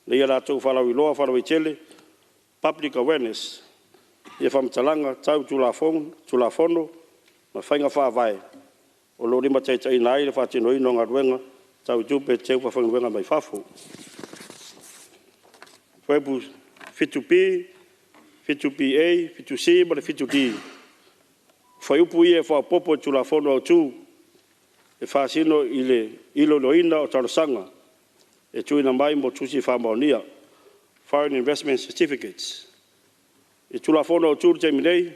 ina ia latou faalauiloa faalauaitele, public awareness ia faamatalaga tau Tulafono ma Faiga Faavae o lo o limataitaiina ai le faatinoina o galuega tau tupe teufaafaigaluega mai fafo. Fuaiupu 7B, 7BA, 7C ma le 7D, o fuaiupu ia e faaopoopo i le Tulafono Autu e faasino i le iloiloina o talosaga e tuuina mai mo tusi faamaonia, Foreign Investment Certificates. I le Tulafono Autu i le taimi nei,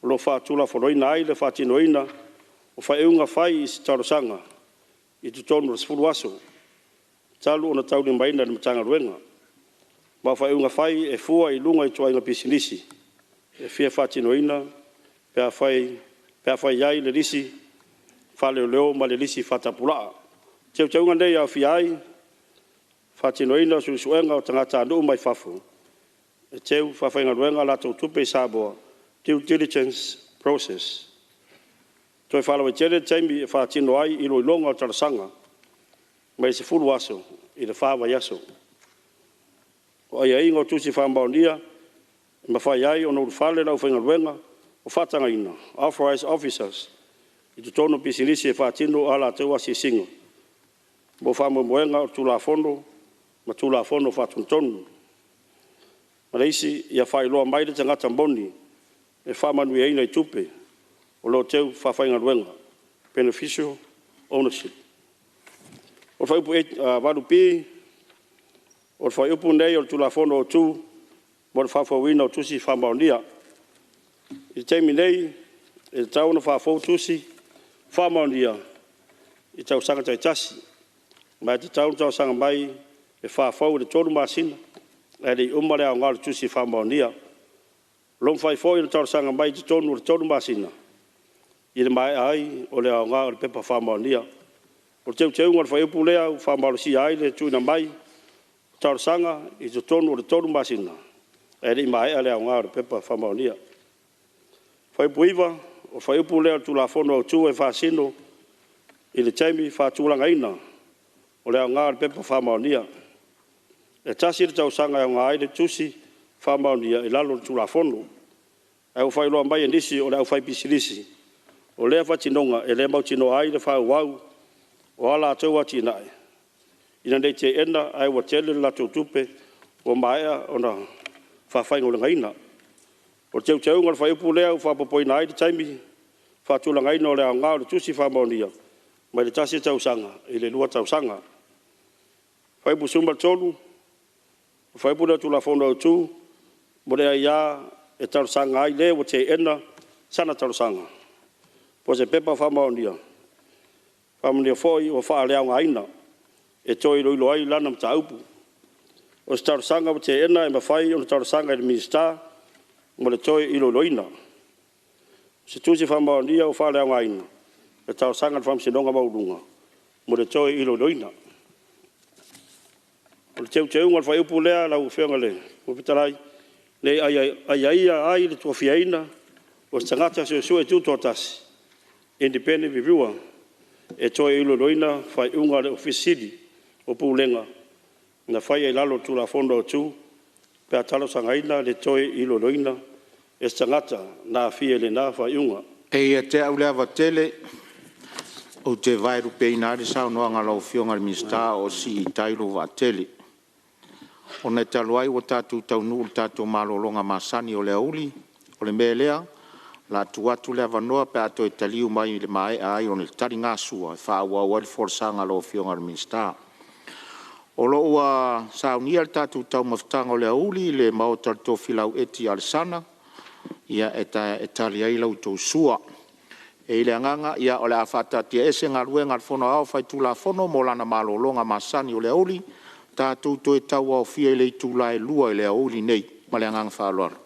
o lo o faatulafonoina ai le faatinoina o faaiuga fai i se talosaga i totonu o le 10 aso talu ona taulimaina e le Matagaluega. Ma o faaiuga fai e fua i luga o ituaiga pisinisi e fia faatinoina pe a i ai le lisi faaleoleo ma le lisi faatapulaa. O teuteuga nei e aofia ai, faatinoina o suesuega o tagatanuu mai fafo e teu faafaigaluega a latou tupe i Samoa, due diligence process. Toe faalauaitele taimi e faatino ai iloiloga o talosaga mai le 10 aso i le 4 vaiaso. O aiaiga o tusi faamaonia e mafai ai ona ulufale le aufaigaluega o faatagaina, authorised officers i totonu o pisinisi e faatino a latou asiasiga mo faamoemoega o Tulafono ma Tulafono Faatonutonu. Ma le isi, ia faailoa mai le tagata moni e faamanuiaina i tupe o lo o teu faafaigaluega, beneficial ownership. O le Fuaiupu 8B, o le Fuaiupu lenei o le Tulafono Autu, mo le faafouina o Tusi Faamaonia. I le taimi nei, e tatau ona faafou Tusi Faamaonia i tausaga taitasi, ma e tatau ona talosaga mai e faafou i le 3 masina ae le i uma le aoga o le Tusi Faamaonia. O lo o mafai foi ona talosaga mai i totonu o le 3 masina i le maea ai o le aoga o le Pepa Faamaonia. O le teuteuga o le fuaiupu lea ua faamalosia ai le tuuina mai o talosaga i totonu o le 3 masina ae le i maea le aoga o le Pepa Faamaonia. Fuaiupu 9, o le fuaiupu lea o le Tulafono Autu e faasino i le taimi faatulagaina o le aoga o le Pepa Faamaonia. E tasi le tausaga e aoga ai le Tusi Faamaonia i lalo o le Tulafono. Ae ua faailoa mai e nisi o le aufaipisinisi, o lea faatinoga e le mautinoa ai le faaauau o a latou atinae, ina ne i teena ae ua tele le latou tupe ua maea ona faafaigaluegaina. O le teuteuga o le fuaiupu lea ua faaopoopoina ai le taimi faatulagaina o le aoga o le Tusi Faamaonia mai le 1 tausaga i le 2 tausaga. Fuaiupu 13, o le fuaiupu lea o le Tulafono Autu mo le aia e talosaga ai le ua teena sana talosaga po o se pepa faamaonia, faamaonia foi ua faaleaogaina, e toe iloilo ai lana mataupu. O se talosaga ua teena e mafai ona talosaga i le Minisita mo le toe iloiloina. O se tusi faamaonia ua faaleaogaina, e talosaga i le Faamasinoga Maualuga mo le toe iloiloina. O le teuteuga o le fuaiupu lea lau Afioga i le Fofoga Fetalai, ina ia aiaia ai le tofiaina o se tagata suesue tutoatasi, independent reviewer, e toe iloiloina faaiuga a le Ofisa Sili o Pulega na faia i lalo o le Tulafono Autu pe a talosagaina le toe iloiloina e se tagata na aafia i lena faaiuga. E ia te au le ava tele, ou te vaelupeina lava le saunoaga a lau Afioga i le Minisita a o sii i tai lou vaatele. Ona e talu ai ua tatou taunuu i le tatou malologa masani o le aoauli, o le mea lea, o le a tuu atu le avanoa pe a toe taliu mai i le maea ai o le taligasua e faaauau ai le folasaga a lau Afioga i le Minisita. O lo o ua saunia le tatou taumafataga o le aoauli i le maota o le Tofilau Eti Alesana, e tali ai la outou sua. E i ai le agaga o le a faataatiaese Galuega a le Fono Aoao Faitulafono mo lana malologa masani o le aoauli, tatou toe tauaofia i le itula e 2:00 i le aoauli nei. Ma le agaga faaaloalo.